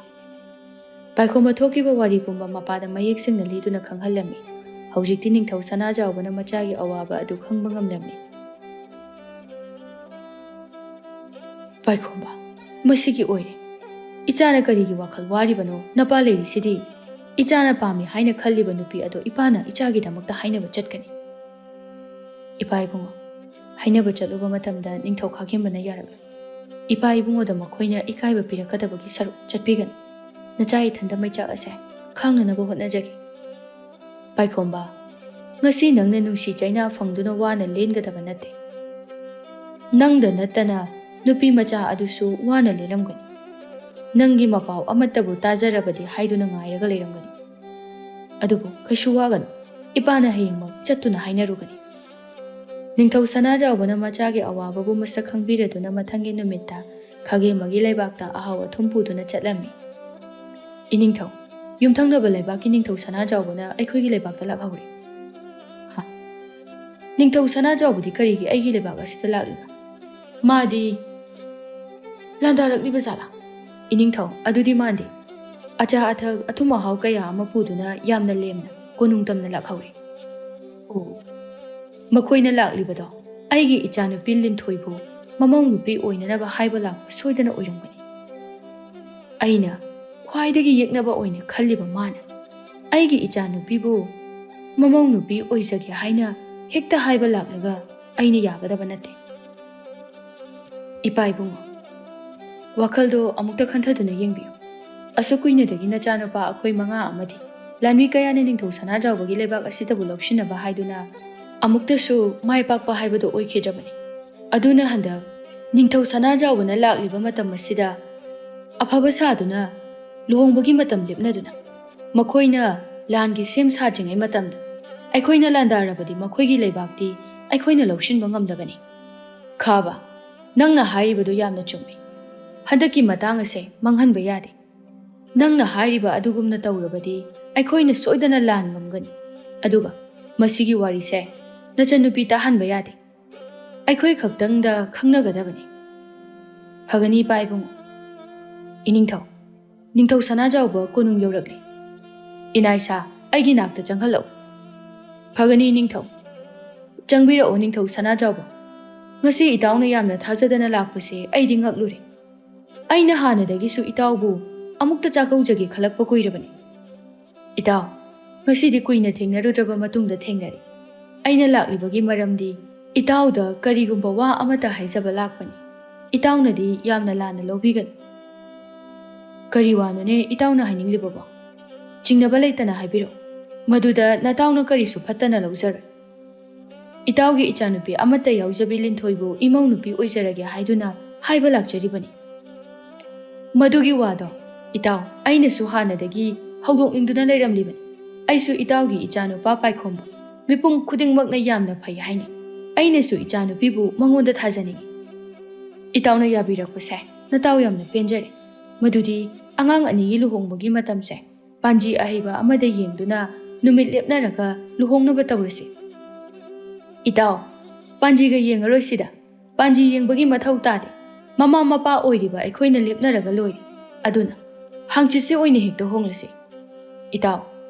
ꯄꯥꯏꯈꯣꯝꯕ ꯊꯣꯛꯈꯤꯕ ꯋꯥꯔꯤ ꯄꯨꯝꯕ ꯃꯄꯥꯗ ꯃꯌꯦꯛ ꯁꯦꯡꯅ ꯂꯤꯗꯨꯅ ꯈꯪꯍꯜꯂꯝꯃꯤ꯫ ꯍꯧꯖꯤꯛꯇꯤ ꯅꯤꯡꯊꯧ ꯁꯅꯥꯖꯥꯎꯕꯅ ꯃꯆꯥꯒꯤ ꯑꯋꯥꯕ ꯑꯗꯨ ꯈꯪꯕ ꯉꯝꯂꯝꯃꯤ꯫ "ꯄꯥꯏꯈꯣꯝꯕ, ꯃꯁꯤꯒꯤ ꯑꯣꯏꯔꯦ꯫ ꯏꯆꯥꯅ ꯀꯔꯤꯒꯤ ꯋꯥꯈꯜ ꯋꯥꯔꯤꯕꯅꯣ? ꯅꯄꯥ ꯂꯩꯔꯤꯁꯤꯗꯤ꯫ ꯏꯆꯥꯅ ꯄꯥꯝꯃꯤ ꯍꯥꯏꯅ ꯈꯜꯂꯤꯕ ꯅꯨꯄꯤ ꯑꯗꯣ ꯏꯄꯥꯅ ꯏꯆꯥꯒꯤꯗꯃꯛꯇ ꯍꯥꯏꯅꯕ ꯆꯠꯀꯅꯤ꯫" "ꯏꯄꯥ ꯏꯕꯨꯡꯉꯣ, ꯍꯥꯏꯅꯕ ꯆꯠꯂꯨꯕ ꯃꯇꯝꯗ ꯅꯤꯡꯊꯧ ꯈꯥꯒꯦꯝꯕꯅ ꯌꯥꯔꯛꯂꯣꯏ꯫ ꯏꯄꯥ ꯏꯕꯨꯡꯉꯣꯗ ꯃꯈꯣꯏꯅ ꯏꯀꯥꯏꯕ ꯄꯤꯔꯛꯀꯗꯕꯒꯤ ꯁꯔꯨꯛ ꯆꯠꯄꯤꯒꯅꯨ꯫ ꯅꯆꯥ ꯏꯊꯟꯗ ꯃꯩꯆꯥꯛ ꯑꯁꯦ ꯈꯥꯡꯅꯅꯕ ꯍꯣꯠꯅꯖꯒꯦ꯫" "ꯄꯥꯏꯈꯣꯝꯕ, ꯉꯁꯤ ꯅꯪꯅ ꯅꯨꯡꯁꯤ ꯆꯩꯅꯥ ꯐꯪꯗꯨꯅ ꯋꯥꯅ ꯂꯦꯟꯒꯗꯕ ꯅꯠꯇꯦ꯫ ꯅꯪꯗ ꯅꯠꯇꯅ ꯅꯨꯄꯤ ꯃꯆꯥ ꯑꯗꯨꯁꯨ ꯋꯥꯅ ꯂꯦꯜꯂꯝꯒꯅꯤ꯫ ꯅꯪꯒꯤ ꯃꯄꯥꯎ ꯑꯃꯠꯇꯕꯨ ꯇꯥꯖꯔꯕꯗꯤ ꯍꯥꯏꯗꯨꯅ ꯉꯥꯏꯔꯒ ꯂꯩꯔꯝꯒꯅꯤ꯫ ꯑꯗꯨꯕꯨ ꯀꯩꯁꯨ ꯋꯥꯒꯅꯨ, ꯏꯄꯥꯅ ꯍꯌꯦꯡꯃꯛ ꯆꯠꯇꯨꯅ ꯍꯥꯏꯅꯔꯨꯒꯅꯤ꯫" ꯅꯤꯡꯊꯧ ꯁꯅꯥꯖꯥꯎꯕꯅ ꯃꯆꯥꯒꯤ ꯑꯋꯥꯕꯕꯨ ꯃꯁꯛ ꯈꯪꯕꯤꯔꯗꯨꯅ ꯃꯊꯪꯒꯤ ꯅꯨꯃꯤꯠꯇ ꯈꯥꯒꯦꯝꯕꯒꯤ ꯂꯩꯕꯥꯛꯇ ꯑꯍꯥꯎ ꯑꯊꯨꯝ ꯄꯨꯗꯨꯅ ꯆꯠꯂꯝꯃꯤ꯫ "ꯏꯅꯤꯡꯊꯧ, ꯌꯨꯝꯊꯪꯅꯕ ꯂꯩꯕꯥꯛꯀꯤ ꯅꯤꯡꯊꯧ ꯁꯅꯥꯖꯥꯎꯕꯅ ꯑꯩꯈꯣꯏꯒꯤ ꯂꯩꯕꯥꯛꯇ ꯂꯥꯛꯍꯧꯔꯦ꯫ ꯍꯥ? ꯅꯤꯡꯊꯧ ꯁꯅꯥꯖꯥꯎꯕꯗꯤ ꯀꯔꯤꯒꯤ ꯑꯩꯒꯤ ꯂꯩꯕꯥꯛ ꯑꯁꯤꯗ ꯂꯥꯛꯂꯤꯕ? ꯃꯥꯗꯤ ꯂꯥꯟꯗꯥꯔꯛꯂꯤꯕ ꯖꯥꯠꯂꯥ? ꯏꯅꯤꯡꯊꯧ, ꯑꯗꯨꯗꯤ ꯃꯥꯟꯗꯦ꯫ ꯑꯆꯥ ꯑꯊꯛ, ꯑꯊꯨꯝ ꯑꯍꯥꯎ ꯀꯌꯥ ꯑꯃ ꯄꯨꯗꯨꯅ ꯌꯥꯝꯅ ꯂꯦꯝꯅ ꯀꯣꯅꯨꯡ ꯇꯝꯅ ꯂꯥꯛꯍꯧꯔꯦ꯫ ꯑꯣ, ꯃꯈꯣꯏꯅ ꯂꯥꯛꯂꯤꯕꯗꯣ ꯑꯩꯒꯤ ꯏꯆꯥꯅꯨꯄꯤ ꯂꯤꯟꯊꯣꯏꯕꯨ ꯃꯃꯧ ꯅꯨꯄꯤ ꯑꯣꯏꯅꯅꯕ ꯍꯥꯏꯕ ꯂꯥꯛꯄ ꯁꯣꯏꯗꯅ ꯑꯣꯏꯔꯝꯒꯅꯤ꯫ ꯑꯩꯅ ꯈ꯭ꯋꯥꯏꯗꯒꯤ ꯌꯦꯛꯅꯕ ꯑꯣꯏꯅ ꯈꯜꯂꯤꯕ ꯃꯥꯅ ꯑꯩꯒꯤ ꯏꯆꯥꯅꯨꯄꯤꯕꯨ ꯃꯃꯧ ꯅꯨꯄꯤ ꯑꯣꯏꯖꯒꯦ ꯍꯥꯏꯅ ꯍꯦꯛꯇ ꯍꯥꯏꯕ ꯂꯥꯛꯂꯒ ꯑꯩꯅ ꯌꯥꯒꯗꯕ ꯅꯠꯇꯦ꯫ ꯏꯄꯥ ꯏꯕꯨꯡꯉꯣ, ꯋꯥꯈꯜꯗꯣ ꯑꯃꯨꯛꯇ ꯈꯟꯊꯗꯨꯅ ꯌꯦꯡꯕꯤꯌꯨ꯫ ꯑꯁꯨꯛ ꯀꯨꯏꯅꯗꯒꯤ ꯅꯆꯥꯅꯨꯄꯥ ꯑꯩꯈꯣꯏ ꯃꯉꯥ ꯑꯃꯗꯤ ꯂꯥꯟꯃꯤ ꯀꯌꯥꯅ ꯅꯤꯡꯊꯧ ꯁꯅꯥꯖꯥꯎꯕꯒꯤ ꯂꯩꯕꯥꯛ ꯑꯁꯤꯗꯕꯨ ꯂꯧꯁꯤꯟꯅꯕ ꯍꯥꯏꯗꯨꯅ ꯑꯃꯨꯛꯇꯁꯨ ꯃꯥꯏ ꯄꯥꯛꯄ ꯍꯥꯏꯕꯗꯨ ꯑꯣꯏꯈꯤꯗ꯭ꯔꯕꯅꯤ꯫ ꯑꯗꯨꯅ ꯍꯟꯗꯛ ꯅꯤꯡꯊꯧ ꯁꯅꯥꯖꯥꯎꯕꯅ ꯂꯥꯛꯂꯤꯕ ꯃꯇꯝ ꯑꯁꯤꯗ ꯑꯐꯕ ꯁꯥꯗꯨꯅ ꯂꯨꯍꯣꯡꯕꯒꯤ ꯃꯇꯝ ꯂꯦꯞꯅꯗꯨꯅ ꯃꯈꯣꯏꯅ ꯂꯥꯟꯒꯤ ꯁꯦꯝ ꯁꯥꯗ꯭ꯔꯤꯉꯩ ꯃꯇꯝꯗ ꯑꯩꯈꯣꯏꯅ ꯂꯥꯟꯗꯥꯔꯕꯗꯤ ꯃꯈꯣꯏꯒꯤ ꯂꯩꯕꯥꯛꯇꯤ ꯑꯩꯈꯣꯏꯅ ꯂꯧꯁꯤꯟꯕ ꯉꯝꯂꯒꯅꯤ꯫ ꯈꯥꯕ, ꯅꯪꯅ ꯍꯥꯏꯔꯤꯕꯗꯨ ꯌꯥꯝꯅ ꯆꯨꯝꯃꯤ꯫ ꯍꯟꯗꯛꯀꯤ ꯃꯇꯥꯡ ꯑꯁꯦ ꯃꯥꯡꯍꯟꯕ ꯌꯥꯗꯦ꯫ ꯅꯪꯅ ꯍꯥꯏꯔꯤꯕ ꯑꯗꯨꯒꯨꯝꯅ ꯇꯧꯔꯕꯗꯤ ꯑꯩꯈꯣꯏꯅ ꯁꯣꯏꯗꯅ ꯂꯥꯟ ꯉꯝꯒꯅꯤ꯫ ꯑꯗꯨꯒ ꯃꯁꯤꯒꯤ ꯋꯥꯔꯤꯁꯦ ꯅꯆꯟꯅꯨꯄꯤ ꯇꯥꯍꯟꯕ ꯌꯥꯗꯦ꯫ ꯑꯩꯈꯣꯏ ꯈꯛꯇꯪꯗ ꯈꯪꯅꯒꯗꯕꯅꯤ꯫ ꯐꯒꯅꯤ ꯏꯄꯥ ꯏꯕꯨꯡꯉꯣ꯫ ꯏꯅꯤꯡꯊꯧ, ꯅꯤꯡꯊꯧ ꯁꯅꯥꯖꯥꯎꯕ ꯀꯣꯅꯨꯡ ꯌꯧꯔꯛꯂꯦ꯫ ꯏꯅꯥꯏꯁꯥ, ꯑꯩꯒꯤ ꯅꯥꯛꯇ ꯆꯪꯍꯜꯂꯛꯎ꯫ ꯐꯒꯅꯤ ꯏꯅꯤꯡꯊꯧ꯫ ꯆꯪꯕꯤꯔꯛꯎ ꯅꯤꯡꯊꯧ ꯁꯅꯥꯖꯥꯎꯕ꯫ ꯉꯁꯤ ꯏꯇꯥꯎꯅ ꯌꯥꯝꯅ ꯊꯥꯖꯗꯅ ꯂꯥꯛꯄꯁꯦ ꯑꯩꯗꯤ ꯉꯛꯂꯨꯔꯦ꯫ ꯑꯩꯅ ꯍꯥꯟꯅꯗꯒꯤꯁꯨ ꯏꯇꯥꯎꯕꯨ ꯑꯃꯨꯛꯇ ꯆꯥꯛꯀꯧꯖꯒꯦ ꯈꯜꯂꯛꯄ ꯀꯨꯏꯔꯕꯅꯤ꯫ ꯏꯇꯥꯎ, ꯉꯁꯤꯗꯤ ꯀꯨꯏꯅ ꯊꯦꯡꯅꯔꯨꯗ꯭ꯔꯕ ꯃꯇꯨꯡꯗ ꯊꯦꯡꯅꯔꯦ꯫ ꯑꯩꯅ ꯂꯥꯛꯂꯤꯕꯒꯤ ꯃꯔꯝꯗꯤ ꯏꯇꯥꯎꯗ ꯀꯔꯤꯒꯨꯝꯕ ꯋꯥ ꯑꯃꯇ ꯍꯥꯏꯖꯕ ꯂꯥꯛꯄꯅꯤ꯫ ꯏꯇꯥꯎꯅꯗꯤ ꯌꯥꯝꯅ ꯂꯥꯟꯅ ꯂꯧꯕꯤꯒꯅꯨ꯫ ꯀꯔꯤ ꯋꯥꯅꯣꯅꯦ ꯏꯇꯥꯎꯅ ꯍꯥꯏꯅꯤꯡꯂꯤꯕꯕꯣ? ꯆꯤꯡꯅꯕ ꯂꯩꯇꯅ ꯍꯥꯏꯕꯤꯔꯛꯎ꯫ ꯃꯗꯨꯗ ꯅꯇꯥꯎꯅ ꯀꯔꯤꯁꯨ ꯐꯠꯇꯅ ꯂꯧꯖꯔꯣꯏ꯫ ꯏꯇꯥꯎꯒꯤ ꯏꯆꯥꯅꯨꯄꯤ ꯑꯃꯠꯇ ꯌꯥꯎꯖꯕꯤ ꯂꯤꯟꯊꯣꯏꯕꯨ ꯏꯃꯧ ꯅꯨꯄꯤ ꯑꯣꯏꯖꯔꯒꯦ ꯍꯥꯏꯗꯨꯅ ꯍꯥꯏꯕ ꯂꯥꯛꯆꯔꯤꯕꯅꯤ꯫ ꯃꯗꯨꯒꯤ ꯋꯥꯗꯣ, ꯏꯇꯥꯎ, ꯑꯩꯅꯁꯨ ꯍꯥꯟꯅꯗꯒꯤ ꯍꯧꯗꯣꯛꯅꯤꯡꯗꯨꯅ ꯂꯩꯔꯝꯂꯤꯕꯅꯤ꯫ ꯑꯩꯁꯨ ꯏꯇꯥꯎꯒꯤ ꯏꯆꯥꯅꯨꯄꯥ ꯄꯥꯏꯈꯣꯝꯕ ꯃꯤꯄꯨꯝ ꯈꯨꯗꯤꯡꯃꯛꯅ ꯌꯥꯝꯅ ꯐꯩ ꯍꯥꯏꯅꯤ꯫ ꯑꯩꯅꯁꯨ ꯏꯆꯥꯅꯨꯄꯤꯕꯨ ꯃꯉꯣꯟꯗ ꯊꯥꯖꯅꯤꯡꯏ꯫ ꯏꯇꯥꯎꯅ ꯌꯥꯕꯤꯔꯛꯄꯁꯦ ꯅꯇꯥꯎ ꯌꯥꯝꯅ ꯄꯦꯟꯖꯔꯦ꯫ ꯃꯗꯨꯗꯤ ꯑꯉꯥꯡ ꯑꯅꯤꯒꯤ ꯂꯨꯍꯣꯡꯕꯒꯤ ꯃꯇꯝꯁꯦ ꯄꯥꯟꯖꯤ ꯑꯍꯩꯕ ꯑꯃꯗ ꯌꯦꯡꯗꯨꯅ ꯅꯨꯃꯤꯠ ꯂꯦꯞꯅꯔꯒ ꯂꯨꯍꯣꯡꯅꯕ ꯇꯧꯔꯁꯤ꯫ ꯏꯇꯥꯎ, ꯄꯥꯟꯖꯤꯒ ꯌꯦꯡꯉꯔꯣꯏꯁꯤꯗ꯫ ꯄꯥꯟꯖꯤ ꯌꯦꯡꯕꯒꯤ ꯃꯊꯧ ꯇꯥꯗꯦ꯫ ꯃꯃꯥ ꯃꯄꯥ ꯑꯣꯏꯔꯤꯕ ꯑꯩꯈꯣꯏꯅ ꯂꯦꯞꯅꯔꯒ ꯂꯣꯏꯔꯦ꯫ ꯑꯗꯨꯅ ꯍꯥꯡꯆꯤꯠꯁꯦ ꯑꯣꯏꯅ ꯍꯦꯛꯇ ꯍꯣꯡꯂꯁꯤ꯫ ꯏꯇꯥꯎ,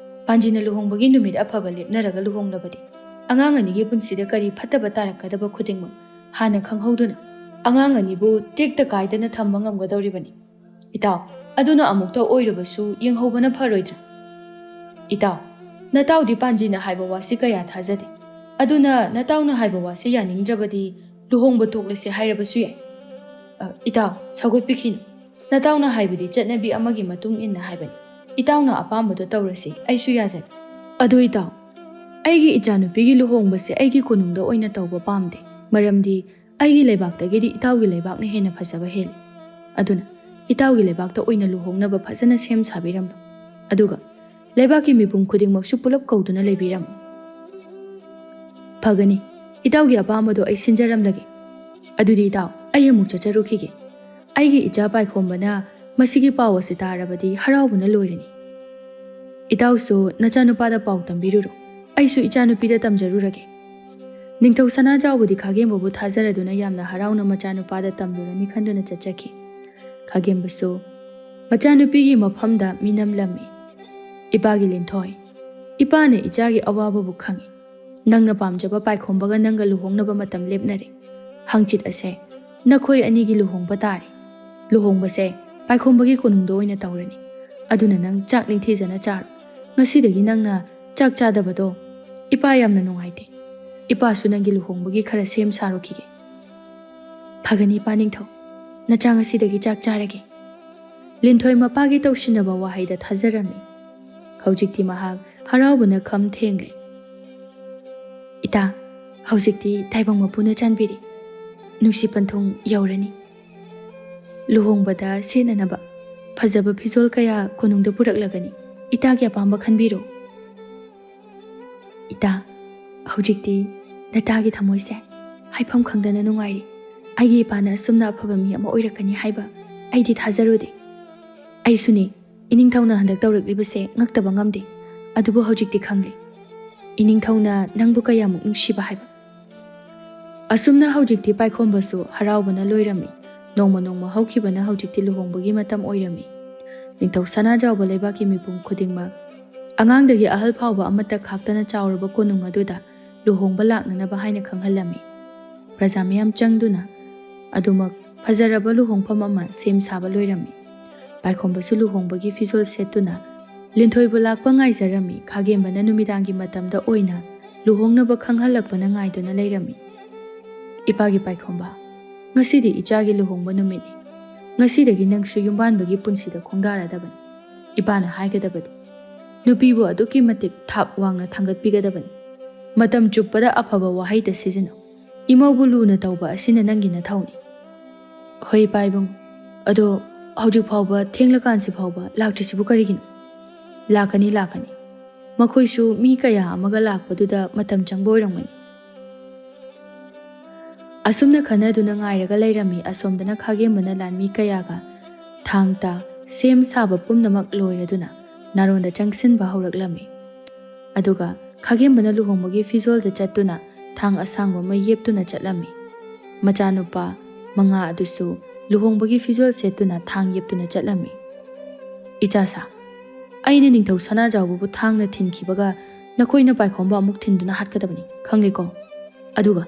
ꯄꯥꯟꯖꯤꯅ ꯂꯨꯍꯣꯡꯕꯒꯤ ꯅꯨꯃꯤꯠ ꯑꯐꯕ ꯂꯦꯞꯅꯔꯒ ꯂꯨꯍꯣꯡꯂꯕꯗꯤ ꯑꯉꯥꯡ ꯑꯅꯤꯒꯤ ꯄꯨꯟꯁꯤꯗ ꯀꯔꯤ ꯐꯠꯇꯕ ꯇꯥꯔꯛꯀꯗꯕ ꯈꯨꯗꯤꯡꯃꯛ ꯍꯥꯟꯅ ꯈꯪꯍꯧꯗꯨꯅ ꯑꯉꯥꯡ ꯑꯅꯤꯕꯨ ꯇꯦꯛꯇ ꯀꯥꯏꯗꯅ ꯊꯝꯕ ꯉꯝꯒꯗꯧꯔꯤꯕꯅꯤ꯫ ꯏꯇꯥꯎ, ꯑꯗꯨꯅ ꯑꯃꯨꯛꯇ ꯑꯣꯏꯔꯕꯁꯨ ꯌꯦꯡꯍꯧꯕꯅ ꯐꯔꯣꯏꯗ꯭ꯔꯥ? ꯏꯇꯥꯎ, ꯅꯇꯥꯎꯗꯤ ꯄꯥꯟꯖꯤꯅ ꯍꯥꯏꯕ ꯋꯥꯁꯤ ꯀꯌꯥ ꯊꯥꯖꯗꯦ꯫ ꯑꯗꯨꯅ ꯅꯇꯥꯎꯅ ꯍꯥꯏꯕ ꯋꯥꯁꯤ ꯌꯥꯅꯤꯡꯗ꯭ꯔꯕꯗꯤ ꯂꯨꯍꯣꯡꯕ ꯇꯣꯛꯂꯁꯦ ꯍꯥꯏꯔꯕꯁꯨ ꯌꯥꯏ꯫ ꯑ, ꯏꯇꯥꯎ, ꯁꯧꯒꯠꯄꯤꯈꯤꯅꯨ꯫ ꯅꯇꯥꯎꯅ ꯍꯥꯏꯕꯗꯤ ꯆꯠꯅꯕꯤ ꯑꯃꯒꯤ ꯃꯇꯨꯡ ꯏꯟꯅ ꯍꯥꯏꯕꯅꯤ꯫ ꯏꯇꯥꯎꯅ ꯑꯄꯥꯝꯕꯗꯣ ꯇꯧꯔꯁꯤ, ꯑꯩꯁꯨ ꯌꯥꯖꯔꯦ꯫ ꯑꯗꯨ ꯏꯇꯥꯎ, ꯑꯩꯒꯤ ꯏꯆꯥꯅꯨꯄꯤꯒꯤ ꯂꯨꯍꯣꯡꯕꯁꯦ ꯑꯩꯒꯤ ꯀꯣꯅꯨꯡꯗ ꯑꯣꯏꯅ ꯇꯧꯕ ꯄꯥꯝꯗꯦ꯫ ꯃꯔꯝꯗꯤ ꯑꯩꯒꯤ ꯂꯩꯕꯥꯛꯇꯒꯤꯗꯤ ꯏꯇꯥꯎꯒꯤ ꯂꯩꯕꯥꯛꯅ ꯍꯦꯟꯅ ꯐꯖꯕ ꯍꯦꯜꯂꯤ꯫ ꯑꯗꯨꯅ ꯏꯇꯥꯎꯒꯤ ꯂꯩꯕꯥꯛꯇ ꯑꯣꯏꯅ ꯂꯨꯍꯣꯡꯅꯕ ꯐꯖꯅ ꯁꯦꯝ ꯁꯥꯕꯤꯔꯝꯂꯣ꯫ ꯑꯗꯨꯒ ꯂꯩꯕꯥꯛꯀꯤ ꯃꯤꯄꯨꯝ ꯈꯨꯗꯤꯡꯃꯛꯁꯨ ꯄꯨꯂꯞ ꯀꯧꯗꯨꯅ ꯂꯩꯕꯤꯔꯝꯃꯨ꯫ ꯐꯒꯅꯤ, ꯏꯇꯥꯎꯒꯤ ꯑꯄꯥꯝꯕꯗꯣ ꯑꯩ ꯁꯤꯟꯖꯔꯝꯂꯒꯦ꯫ ꯑꯗꯨꯗꯤ ꯏꯇꯥꯎ, ꯑꯩ ꯑꯃꯨꯛ ꯆꯠꯆꯔꯨꯈꯤꯒꯦ꯫ ꯑꯩꯒꯤ ꯏꯆꯥ ꯄꯥꯏꯈꯣꯝꯕꯅ ꯃꯁꯤꯒꯤ ꯄꯥꯎ ꯑꯁꯤ ꯇꯥꯔꯕꯗꯤ ꯍꯔꯥꯎꯕꯅ ꯂꯣꯏꯔꯅꯤ꯫ ꯏꯇꯥꯎꯁꯨ ꯅꯆꯥꯅꯨꯄꯥꯗ ꯄꯥꯎ ꯇꯝꯕꯤꯔꯨꯔꯣ, ꯑꯩꯁꯨ ꯏꯆꯥꯅꯨꯄꯤꯗ ꯇꯝꯖꯔꯨꯔꯒꯦ꯫ ꯅꯤꯡꯊꯧ ꯁꯅꯥꯖꯥꯎꯕꯗꯤ ꯈꯥꯒꯦꯝꯕꯕꯨ ꯊꯥꯖꯔꯗꯨꯅ ꯌꯥꯝꯅ ꯍꯔꯥꯎꯅ ꯃꯆꯥꯅꯨꯄꯥꯗ ꯇꯝꯂꯨꯔꯅꯤ ꯈꯟꯗꯨꯅ ꯆꯠꯆꯈꯤ꯫ ꯈꯥꯒꯦꯝꯕꯁꯨ ꯃꯆꯥꯅꯨꯄꯤꯒꯤ ꯃꯐꯝꯗ ꯃꯤꯅꯝꯂꯝꯃꯤ꯫ ꯏꯄꯥꯒꯤ ꯂꯤꯟꯊꯣꯏ, ꯏꯄꯥꯅ ꯏꯆꯥꯒꯤ ꯑꯋꯥꯕꯕꯨ ꯈꯪꯏ꯫ ꯅꯪꯅ ꯄꯥꯝꯖꯕ ꯄꯥꯏꯈꯣꯝꯕꯒ ꯅꯪꯒ ꯂꯨꯍꯣꯡꯅꯕ ꯃꯇꯝ ꯂꯦꯞꯅꯔꯦ꯫ ꯍꯪꯆꯤꯠ ꯑꯁꯦ ꯅꯈꯣꯏ ꯑꯅꯤꯒꯤ ꯂꯨꯍꯣꯡꯕ ꯇꯥꯔꯦ꯫ ꯂꯨꯍꯣꯡꯕꯁꯦ ꯄꯥꯏꯈꯣꯝꯕꯒꯤ ꯀꯣꯅꯨꯡꯗ ꯑꯣꯏꯅ ꯇꯧꯔꯅꯤ꯫ ꯑꯗꯨꯅ ꯅꯪ ꯆꯥꯛ ꯅꯤꯡꯊꯤꯖꯅ ꯆꯥꯔꯣ꯫ ꯉꯁꯤꯗꯒꯤ ꯅꯪꯅ ꯆꯥꯛ ꯆꯥꯗꯕꯗꯣ ꯏꯄꯥ ꯌꯥꯝꯅ ꯅꯨꯡꯉꯥꯏꯇꯦ꯫ ꯏꯄꯥꯁꯨ ꯅꯪꯒꯤ ꯂꯨꯍꯣꯡꯕꯒꯤ ꯈꯔ ꯁꯦꯝ ꯁꯥꯔꯨꯈꯤꯒꯦ꯫ ꯐꯒꯅꯤ ꯏꯄꯥ ꯅꯤꯡꯊꯧ, ꯅꯆꯥ ꯉꯁꯤꯗꯒꯤ ꯆꯥꯛ ꯆꯥꯔꯒꯦ꯫ ꯂꯤꯟꯊꯣꯏ ꯃꯄꯥꯒꯤ ꯇꯧꯁꯤꯟꯅꯕ ꯋꯥꯍꯩꯗ ꯊꯥꯖꯔꯝꯃꯤ꯫ ꯍꯧꯖꯤꯛꯇꯤ ꯃꯍꯥꯛ ꯍꯔꯥꯎꯕꯅ ꯈꯝ ꯊꯦꯡꯂꯦ꯫ ꯏꯇꯥ, ꯍꯧꯖꯤꯛꯇꯤ ꯇꯥꯏꯕꯪ ꯃꯄꯨꯅ ꯆꯥꯟꯕꯤꯔꯤ꯫ ꯅꯨꯡꯁꯤ ꯄꯟꯊꯨꯡ ꯌꯧꯔꯅꯤ꯫ ꯂꯨꯍꯣꯡꯕꯗ ꯁꯦꯠꯅꯅꯕ ꯐꯖꯕ ꯐꯤꯖꯣꯜ ꯀꯌꯥ ꯀꯣꯅꯨꯡꯗ ꯄꯨꯔꯛꯂꯒꯅꯤ꯫ ꯏꯇꯥꯒꯤ ꯑꯄꯥꯝꯕ ꯈꯟꯕꯤꯔꯣ꯫ ꯏꯇꯥ, ꯍꯧꯖꯤꯛꯇꯤ ꯅꯇꯥꯒꯤ ꯊꯃꯣꯏꯁꯦ ꯍꯥꯏꯐꯝ ꯈꯪꯗꯅ ꯅꯨꯡꯉꯥꯏꯔꯤ꯫ ꯑꯩꯒꯤ ꯏꯄꯥꯅ ꯑꯁꯨꯝꯅ ꯑꯐꯕ ꯃꯤ ꯑꯃ ꯑꯣꯏꯔꯛꯀꯅꯤ ꯍꯥꯏꯕ ꯑꯩꯗꯤ ꯊꯥꯖꯔꯨꯗꯦ꯫ ꯑꯩꯁꯨꯅꯤ, ꯏꯅꯤꯡꯊꯧꯅ ꯍꯟꯗꯛ ꯇꯧꯔꯛꯂꯤꯕꯁꯦ ꯉꯛꯇꯕ ꯉꯝꯗꯦ꯫ ꯑꯗꯨꯕꯨ ꯍꯧꯖꯤꯛꯇꯤ ꯈꯪꯂꯦ, ꯏꯅꯤꯡꯊꯧꯅ ꯅꯪꯕꯨ ꯀꯌꯥꯃꯨꯛ ꯅꯨꯡꯁꯤꯕ ꯍꯥꯏꯕ꯫ ꯑꯁꯨꯝꯅ ꯍꯧꯖꯤꯛꯇꯤ ꯄꯥꯏꯈꯣꯝꯕꯁꯨ ꯍꯔꯥꯎꯕꯅ ꯂꯣꯏꯔꯝꯃꯤ꯫ ꯅꯣꯡꯃ ꯅꯣꯡꯃ ꯍꯧꯈꯤꯕꯅ ꯍꯧꯖꯤꯛꯇꯤ ꯂꯨꯍꯣꯡꯕꯒꯤ ꯃꯇꯝ ꯑꯣꯏꯔꯝꯃꯤ꯫ ꯅꯤꯡꯊꯧ ꯁꯅꯥꯖꯥꯎꯕ ꯂꯩꯕꯥꯛꯀꯤ ꯃꯤꯄꯨꯝ ꯈꯨꯗꯤꯡꯃꯛ, ꯑꯉꯥꯡꯗꯒꯤ ꯑꯍꯜ ꯐꯥꯎꯕ ꯑꯃꯠꯇ ꯈꯥꯛꯇꯅ ꯆꯥꯎꯔꯕ ꯀꯣꯅꯨꯡ ꯑꯗꯨꯗ ꯂꯨꯍꯣꯡꯕ ꯂꯥꯛꯅꯅꯕ ꯍꯥꯏꯅ ꯈꯪꯍꯜꯂꯝꯃꯤ꯫ ꯄ꯭ꯔꯖꯥ ꯃꯤꯌꯥꯝ ꯆꯪꯗꯨꯅ ꯑꯗꯨꯃꯛ ꯐꯖꯔꯕ ꯂꯨꯍꯣꯡꯐꯝ ꯑꯃ ꯁꯦꯝ ꯁꯥꯕ ꯂꯣꯏꯔꯝꯃꯤ꯫ ꯄꯥꯏꯈꯣꯝꯕꯁꯨ ꯂꯨꯍꯣꯡꯕꯒꯤ ꯐꯤꯖꯣꯜ ꯁꯦꯠꯇꯨꯅ ꯂꯤꯟꯊꯣꯏꯕꯨ ꯂꯥꯛꯄ ꯉꯥꯏꯖꯔꯝꯃꯤ꯫ ꯈꯥꯒꯦꯝꯕꯅ ꯅꯨꯃꯤꯗꯥꯡꯒꯤ ꯃꯇꯝꯗ ꯑꯣꯏꯅ ꯂꯨꯍꯣꯡꯅꯕ ꯈꯪꯍꯜꯂꯛꯄꯅ ꯉꯥꯏꯗꯨꯅ ꯂꯩꯔꯝꯃꯤ꯫ "ꯏꯄꯥꯒꯤ ꯄꯥꯏꯈꯣꯝꯕ, ꯉꯁꯤꯗꯤ ꯏꯆꯥꯒꯤ ꯂꯨꯍꯣꯡꯕ ꯅꯨꯃꯤꯠꯅꯤ꯫ ꯉꯁꯤꯗꯒꯤ ꯅꯪꯁꯨ ꯌꯨꯝꯕꯥꯟꯕꯒꯤ ꯄꯨꯟꯁꯤꯗ ꯈꯣꯡꯗꯥꯔꯗꯕꯅꯤ꯫ ꯏꯄꯥꯅ ꯍꯥꯏꯒꯗꯕꯗꯤ ꯅꯨꯄꯤꯕꯨ ꯑꯗꯨꯛꯀꯤ ꯃꯇꯤꯛ ꯊꯥꯛ ꯋꯥꯡꯅ ꯊꯥꯡꯒꯠꯄꯤꯒꯗꯕꯅꯤ꯫ ꯃꯇꯝ ꯆꯨꯞꯄꯗ ꯑꯐꯕ ꯋꯥꯍꯩꯇ ꯁꯤꯖꯤꯟꯅꯧ꯫ ꯏꯃꯧꯕꯨ ꯂꯨꯅ ꯇꯧꯕ ꯑꯁꯤꯅ ꯅꯪꯒꯤ ꯅꯊꯧꯅꯤ꯫" "ꯍꯣꯏ, ꯏꯄꯥ ꯏꯕꯨꯡ꯫ ꯑꯗꯣ ꯍꯧꯖꯤꯛ ꯐꯥꯎꯕ, ꯊꯦꯡꯂꯀꯥꯟꯁꯤ ꯐꯥꯎꯕ ꯂꯥꯛꯇ꯭ꯔꯤꯁꯤꯕꯨ ꯀꯔꯤꯒꯤꯅꯣ?" "ꯂꯥꯛꯀꯅꯤ, ꯂꯥꯛꯀꯅꯤ꯫ ꯃꯈꯣꯏꯁꯨ ꯃꯤ ꯀꯌꯥ ꯑꯃꯒ ꯂꯥꯛꯄꯗꯨꯗ ꯃꯇꯝ ꯆꯪꯕ ꯑꯣꯏꯔꯝꯒꯅꯤ꯫" ꯑꯁꯨꯝꯅ ꯈꯟꯅꯗꯨꯅ ꯉꯥꯏꯔꯒ ꯂꯩꯔꯝꯃꯤ꯫ ꯑꯁꯣꯝꯗꯅ ꯈꯥꯒꯦꯝꯕꯅ ꯂꯥꯟꯃꯤ ꯀꯌꯥꯒ ꯊꯥꯡ ꯇꯥ ꯁꯦꯝ ꯁꯥꯕ ꯄꯨꯝꯅꯃꯛ ꯂꯣꯏꯔꯗꯨꯅ ꯅꯥꯔꯣꯟꯗ ꯆꯪꯁꯤꯟꯕ ꯍꯧꯔꯛꯂꯝꯃꯤ꯫ ꯑꯗꯨꯒ ꯈꯥꯒꯦꯝꯕꯅ ꯂꯨꯍꯣꯡꯕꯒꯤ ꯐꯤꯖꯣꯜꯗ ꯆꯠꯇꯨꯅ ꯊꯥꯡ ꯑꯁꯥꯡꯕ ꯑꯃ ꯌꯦꯞꯇꯨꯅ ꯆꯠꯂꯝꯃꯤ꯫ ꯃꯆꯥꯅꯨꯄꯥ ꯃꯉꯥ ꯑꯗꯨꯁꯨ ꯂꯨꯍꯣꯡꯕꯒꯤ ꯐꯤꯖꯣꯜ ꯁꯦꯠꯇꯨꯅ ꯊꯥꯡ ꯌꯦꯞꯇꯨꯅ ꯆꯠꯂꯝꯃꯤ꯫ "ꯏꯆꯥꯁꯥ, ꯑꯩꯅ ꯅꯤꯡꯊꯧ ꯁꯅꯥꯖꯥꯎꯕꯕꯨ ꯊꯥꯡꯅ ꯊꯤꯟꯈꯤꯕꯒ ꯅꯈꯣꯏꯅ ꯄꯥꯏꯈꯣꯝꯕ ꯑꯃꯨꯛ ꯊꯤꯟꯗꯨꯅ ꯍꯥꯠꯀꯗꯕꯅꯤ, ꯈꯪꯂꯦꯀꯣ? ꯑꯗꯨꯒ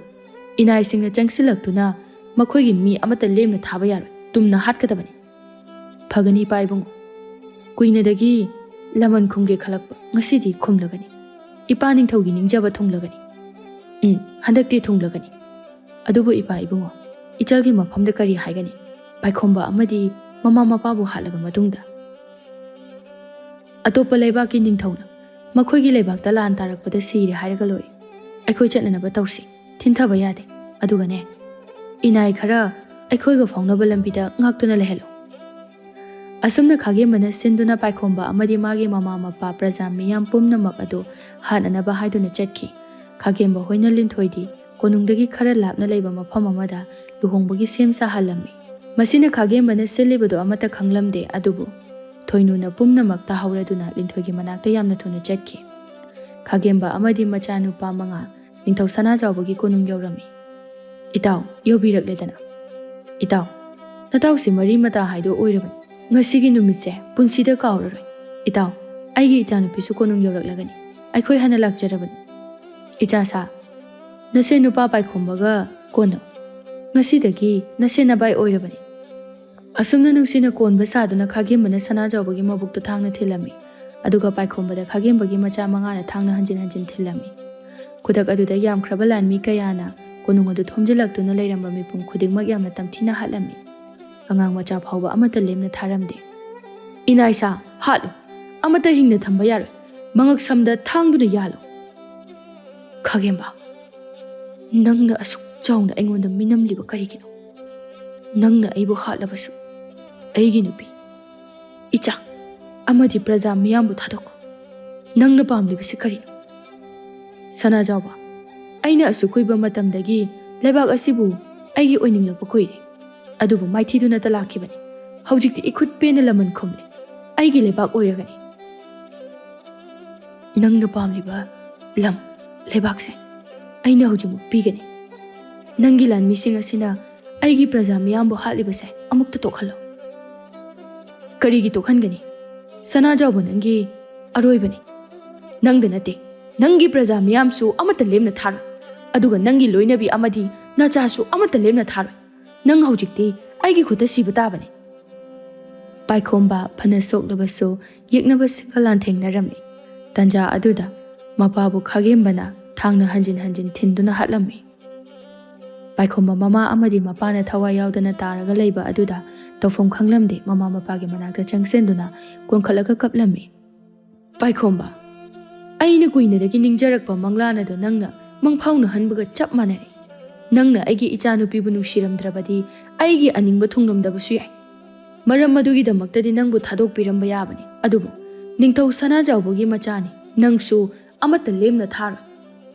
ꯏꯅꯥꯏꯁꯤꯡꯅ ꯆꯪꯁꯤꯜꯂꯛꯇꯨꯅ ꯃꯈꯣꯏꯒꯤ ꯃꯤ ꯑꯃꯠꯇ ꯂꯦꯝꯅ ꯊꯥꯕ ꯌꯥꯔꯣꯏ, ꯇꯨꯝꯅ ꯍꯥꯠꯀꯗꯕꯅꯤ꯫" "ꯐꯒꯅꯤ, ꯏꯄꯥ ꯏꯕꯨꯡꯉꯣ꯫ ꯀꯨꯏꯅꯗꯒꯤ ꯂꯃꯟ ꯈꯨꯝꯒꯦ ꯈꯜꯂꯛꯄ ꯉꯁꯤꯗꯤ ꯈꯨꯝꯂꯒꯅꯤ꯫ ꯏꯄꯥ ꯅꯤꯡꯊꯧꯒꯤ ꯅꯤꯡꯖꯕ ꯊꯨꯡꯂꯒꯅꯤ꯫ ꯎꯝ, ꯍꯟꯗꯛꯇꯤ ꯊꯨꯡꯂꯒꯅꯤ꯫ ꯑꯗꯨꯕꯨ ꯏꯄꯥ ꯏꯕꯨꯡꯉꯣ, ꯏꯆꯜꯒꯤ ꯃꯐꯝꯗ ꯀꯔꯤ ꯍꯥꯏꯒꯅꯤ? ꯄꯥꯏꯈꯣꯝꯕ ꯑꯃꯗꯤ ꯃꯃꯥ ꯃꯄꯥꯕꯨ ꯍꯥꯠꯂꯕ ꯃꯇꯨꯡꯗ?" "ꯑꯇꯣꯞꯄ ꯂꯩꯕꯥꯛꯀꯤ ꯅꯤꯡꯊꯧꯅ ꯃꯈꯣꯏꯒꯤ ꯂꯩꯕꯥꯛꯇ ꯂꯥꯟ ꯇꯥꯔꯛꯄꯗ ꯁꯤꯔꯦ ꯍꯥꯏꯔꯒ ꯂꯣꯏꯔꯦ꯫ ꯑꯩꯈꯣꯏ ꯆꯠꯅꯅꯕ ꯇꯧꯁꯤ, ꯊꯤꯟꯊꯕ ꯌꯥꯗꯦ꯫ ꯑꯗꯨꯒꯅꯦ, ꯏꯅꯥꯏ ꯈꯔ ꯑꯩꯈꯣꯏꯒ ꯐꯥꯎꯅꯕ ꯂꯝꯕꯤꯗ ꯉꯥꯛꯇꯨꯅ ꯂꯩꯍꯜꯂꯨ꯫" ꯑꯁꯨꯝꯅ ꯈꯥꯒꯦꯝꯕꯅ ꯁꯤꯟꯗꯨꯅ ꯄꯥꯏꯈꯣꯝꯕ ꯑꯃꯗꯤ ꯃꯥꯒꯤ ꯃꯃꯥ ꯃꯄꯥ, ꯄ꯭ꯔꯖꯥ ꯃꯤꯌꯥꯝ ꯄꯨꯝꯅꯃꯛ ꯑꯗꯨ ꯍꯥꯠꯅꯅꯕ ꯍꯥꯏꯗꯨꯅ ꯆꯠꯈꯤ꯫ ꯈꯥꯒꯦꯝꯕ ꯍꯣꯏꯅ ꯂꯤꯟꯊꯣꯏꯗꯤ ꯀꯣꯅꯨꯡꯗꯒꯤ ꯈꯔ ꯂꯥꯞꯅ ꯂꯩꯕ ꯃꯐꯝ ꯑꯃꯗ ꯂꯨꯍꯣꯡꯕꯒꯤ ꯁꯦꯝ ꯁꯥꯍꯜꯂꯝꯃꯤ꯫ ꯃꯁꯤꯅ ꯈꯥꯒꯦꯝꯕꯅ ꯁꯤꯜꯂꯤꯕꯗꯨ ꯑꯃꯠꯇ ꯈꯪꯂꯝꯗꯦ, ꯑꯗꯨꯕꯨ ꯊꯣꯏꯅꯨꯅ ꯄꯨꯝꯅꯃꯛ ꯇꯥꯍꯧꯔꯗꯨꯅ ꯂꯤꯟꯊꯣꯏꯒꯤ ꯃꯅꯥꯛꯇ ꯌꯥꯝꯅ ꯊꯨꯅ ꯆꯠꯈꯤ꯫ ꯈꯥꯒꯦꯝꯕ ꯑꯃꯗꯤ ꯃꯆꯥꯅꯨꯄꯥ ꯃꯉꯥ ꯅꯤꯡꯊꯧ ꯁꯅꯥꯖꯥꯎꯕꯒꯤ ꯀꯣꯅꯨꯡ ꯌꯧꯔꯝꯃꯤ꯫ "ꯏꯇꯥꯎ, ꯌꯧꯕꯤꯔꯛꯂꯦꯗꯅ꯫ ꯏꯇꯥꯎ, ꯅꯇꯥꯎꯁꯤ ꯃꯔꯤ ꯃꯇꯥ ꯍꯥꯏꯗꯣ ꯑꯣꯏꯔꯕꯅꯤ꯫ ꯉꯁꯤꯒꯤ ꯅꯨꯃꯤꯠꯁꯦ ꯄꯨꯟꯁꯤꯗ ꯀꯥꯎꯔꯔꯣꯏ꯫ ꯏꯇꯥꯎ, ꯑꯩꯒꯤ ꯏꯆꯥꯅꯨꯄꯤꯁꯨ ꯀꯣꯅꯨꯡ ꯌꯧꯔꯛꯂꯒꯅꯤ꯫ ꯑꯩꯈꯣꯏ ꯍꯥꯟꯅ ꯂꯥꯛꯆꯔꯕꯅꯤ꯫ ꯏꯆꯥꯁꯥ, ꯅꯁꯦ ꯅꯨꯄꯥ ꯄꯥꯏꯈꯣꯝꯕꯒ ꯀꯣꯟꯅꯧ꯫ ꯉꯁꯤꯗꯒꯤ ꯅꯁꯦ ꯅꯕꯥꯏ ꯑꯣꯏꯔꯕꯅꯤ꯫" ꯑꯁꯨꯝꯅ ꯅꯨꯡꯁꯤꯅ ꯀꯣꯟꯕ ꯁꯥꯗꯨꯅ ꯈꯥꯒꯦꯝꯕꯅ ꯁꯅꯥꯖꯥꯎꯕꯒꯤ ꯃꯕꯨꯛꯇ ꯊꯥꯡꯅ ꯊꯤꯜꯂꯝꯃꯤ꯫ ꯑꯗꯨꯒ ꯄꯥꯏꯈꯣꯝꯕꯗ ꯈꯥꯒꯦꯝꯕꯒꯤ ꯃꯆꯥ ꯃꯉꯥꯅ ꯊꯥꯡꯅ ꯍꯟꯖꯤꯟ ꯍꯟꯖꯤꯟ ꯊꯤꯜꯂꯝꯃꯤ꯫ ꯈꯨꯗꯛ ꯑꯗꯨꯗ ꯌꯥꯝꯈ꯭ꯔꯕ ꯂꯥꯟꯃꯤ ꯀꯌꯥꯅ ꯀꯣꯅꯨꯡ ꯑꯗꯨ ꯊꯣꯝꯖꯤꯜꯂꯛꯇꯨꯅ ꯂꯩꯔꯝꯕ ꯃꯤꯄꯨꯝ ꯈꯨꯗꯤꯡꯃꯛ ꯌꯥꯝꯅ ꯇꯝꯊꯤꯅ ꯍꯥꯠꯂꯝꯃꯤ꯫ ꯑꯉꯥꯡ ꯃꯆꯥ ꯐꯥꯎꯕ ꯑꯃꯠꯇ ꯂꯦꯝꯅ ꯊꯥꯔꯝꯗꯦ꯫ "ꯏꯅꯥꯏꯁꯥ, ꯍꯥꯠꯂꯨ! ꯑꯃꯠꯇ ꯍꯤꯡꯅ ꯊꯝꯕ ꯌꯥꯔꯣꯏ꯫ ꯃꯉꯛ ꯁꯝꯗ ꯊꯥꯡꯗꯨꯅ ꯌꯥꯜꯂꯨ!" "ꯈꯥꯒꯦꯝꯕ, ꯅꯪꯅ ꯑꯁꯨꯛ ꯆꯥꯎꯅ ꯑꯩꯉꯣꯟꯗ ꯃꯤꯅꯝꯂꯤꯕ ꯀꯔꯤꯒꯤꯅꯣ? ꯅꯪꯅ ꯑꯩꯕꯨ ꯍꯥꯠꯂꯕꯁꯨ, ꯑꯩꯒꯤ ꯅꯨꯄꯤ, ꯏꯆꯥ ꯑꯃꯗꯤ ꯄ꯭ꯔꯖꯥ ꯃꯤꯌꯥꯝꯕꯨ ꯊꯥꯗꯣꯛꯈꯣ꯫ ꯅꯪꯅ ꯄꯥꯝꯂꯤꯕꯁꯤ ꯀꯔꯤꯅꯣ?" "ꯁꯅꯥꯖꯥꯎꯕ, ꯑꯩꯅ ꯑꯁꯨꯛ ꯀꯨꯏꯕ ꯃꯇꯝꯗꯒꯤ ꯂꯩꯕꯥꯛ ꯑꯁꯤꯕꯨ ꯑꯩꯒꯤ ꯑꯣꯏꯅꯤꯡꯂꯛꯄ ꯀꯨꯏꯔꯦ꯫ ꯑꯗꯨꯕꯨ ꯃꯥꯏꯊꯤꯗꯨꯅꯇ ꯂꯥꯛꯈꯤꯕꯅꯤ꯫ ꯍꯧꯖꯤꯛꯇꯤ ꯏꯈꯨꯠ ꯄꯦꯟꯅ ꯂꯃꯟ ꯈꯨꯝꯂꯦ꯫ ꯑꯩꯒꯤ ꯂꯩꯕꯥꯛ ꯑꯣꯏꯔꯒꯅꯤ꯫ ꯅꯪꯅ ꯄꯥꯝꯂꯤꯕ ꯂꯝ, ꯂꯩꯕꯥꯛꯁꯦ ꯑꯩꯅ ꯍꯧꯖꯤꯛꯃꯛ ꯄꯤꯒꯅꯤ꯫ ꯅꯪꯒꯤ ꯂꯥꯟꯃꯤꯁꯤꯡ ꯑꯁꯤꯅ ꯑꯩꯒꯤ ꯄ꯭ꯔꯖꯥ ꯃꯤꯌꯥꯝꯕꯨ ꯍꯥꯠꯂꯤꯕꯁꯦ ꯑꯃꯨꯛꯇ ꯇꯣꯛꯍꯜꯂꯣ꯫" "ꯀꯔꯤꯒꯤ ꯇꯣꯛꯍꯟꯒꯅꯤ? ꯁꯅꯥꯖꯥꯎꯕ ꯅꯪꯒꯤ ꯑꯔꯣꯏꯕꯅꯤ꯫ ꯅꯪꯗ ꯅꯠꯇꯦ, ꯅꯪꯒꯤ ꯄ꯭ꯔꯖꯥ ꯃꯤꯌꯥꯝꯁꯨ ꯑꯃꯠꯇ ꯂꯦꯝꯅ ꯊꯥꯔꯣꯏ꯫ ꯑꯗꯨꯒ ꯅꯪꯒꯤ ꯂꯣꯏꯅꯕꯤ ꯑꯃꯗꯤ ꯅꯆꯥꯁꯨ ꯑꯃꯠꯇ ꯂꯦꯝꯅ ꯊꯥꯔꯣꯏ꯫ ꯅꯪ ꯍꯧꯖꯤꯛꯇꯤ ꯑꯩꯒꯤ ꯈꯨꯠꯇ ꯁꯤꯕ ꯇꯥꯕꯅꯤ꯫" ꯄꯥꯏꯈꯣꯝꯕ ꯐꯅ ꯁꯣꯛꯂꯕꯁꯨ ꯌꯦꯛꯅꯕꯁꯤꯡꯒ ꯂꯥꯟꯊꯦꯡꯅꯔꯝꯃꯤ꯫ ꯇꯟꯖꯥ ꯑꯗꯨꯗ ꯃꯄꯥꯕꯨ ꯈꯥꯒꯦꯝꯕꯅ ꯊꯥꯡꯅ ꯍꯟꯖꯤꯟ ꯍꯟꯖꯤꯟ ꯊꯤꯟꯗꯨꯅ ꯍꯥꯠꯂꯝꯃꯤ꯫ ꯄꯥꯏꯈꯣꯝꯕ ꯃꯃꯥ ꯑꯃꯗꯤ ꯃꯄꯥꯅ ꯊꯋꯥꯏ ꯌꯥꯎꯗꯅ ꯇꯥꯔꯒ ꯂꯩꯕ ꯑꯗꯨꯗ ꯇꯧꯐꯝ ꯈꯪꯂꯝꯗꯦ꯫ ꯃꯃꯥ ꯃꯄꯥꯒꯤ ꯃꯅꯥꯛꯇ ꯆꯪꯁꯤꯟꯗꯨꯅ ꯀꯣꯟꯈꯠꯂꯒ ꯀꯞꯂꯝꯃꯤ꯫ "ꯄꯥꯏꯈꯣꯝꯕ, ꯑꯩꯅ ꯀꯨꯏꯅꯗꯒꯤ ꯅꯤꯡꯖꯔꯛꯄ ꯃꯪꯂꯥꯟ ꯑꯗꯨ ꯅꯪꯅ ꯃꯪꯐꯥꯎꯅꯍꯟꯕꯒ ꯆꯞ ꯃꯥꯟꯅꯔꯦ꯫ ꯅꯪꯅ ꯑꯩꯒꯤ ꯏꯆꯥꯅꯨꯄꯤꯕꯨ ꯅꯨꯡꯁꯤꯔꯝꯗ꯭ꯔꯕꯗꯤ ꯑꯩꯒꯤ ꯑꯅꯤꯡꯕ ꯊꯨꯡꯂꯝꯗꯕꯁꯨ ꯌꯥꯏ꯫ ꯃꯔꯝ ꯑꯗꯨꯒꯤꯗꯃꯛꯇꯗꯤ ꯅꯪꯕꯨ ꯊꯥꯗꯣꯛꯄꯤꯔꯝꯕ ꯌꯥꯕꯅꯤ꯫ ꯑꯗꯨꯕꯨ ꯅꯤꯡꯊꯧ ꯁꯅꯥꯖꯥꯎꯕꯒꯤ ꯃꯆꯥꯅꯤ, ꯅꯪꯁꯨ ꯑꯃꯠꯇ ꯂꯦꯝꯅ ꯊꯥꯔꯣꯏ꯫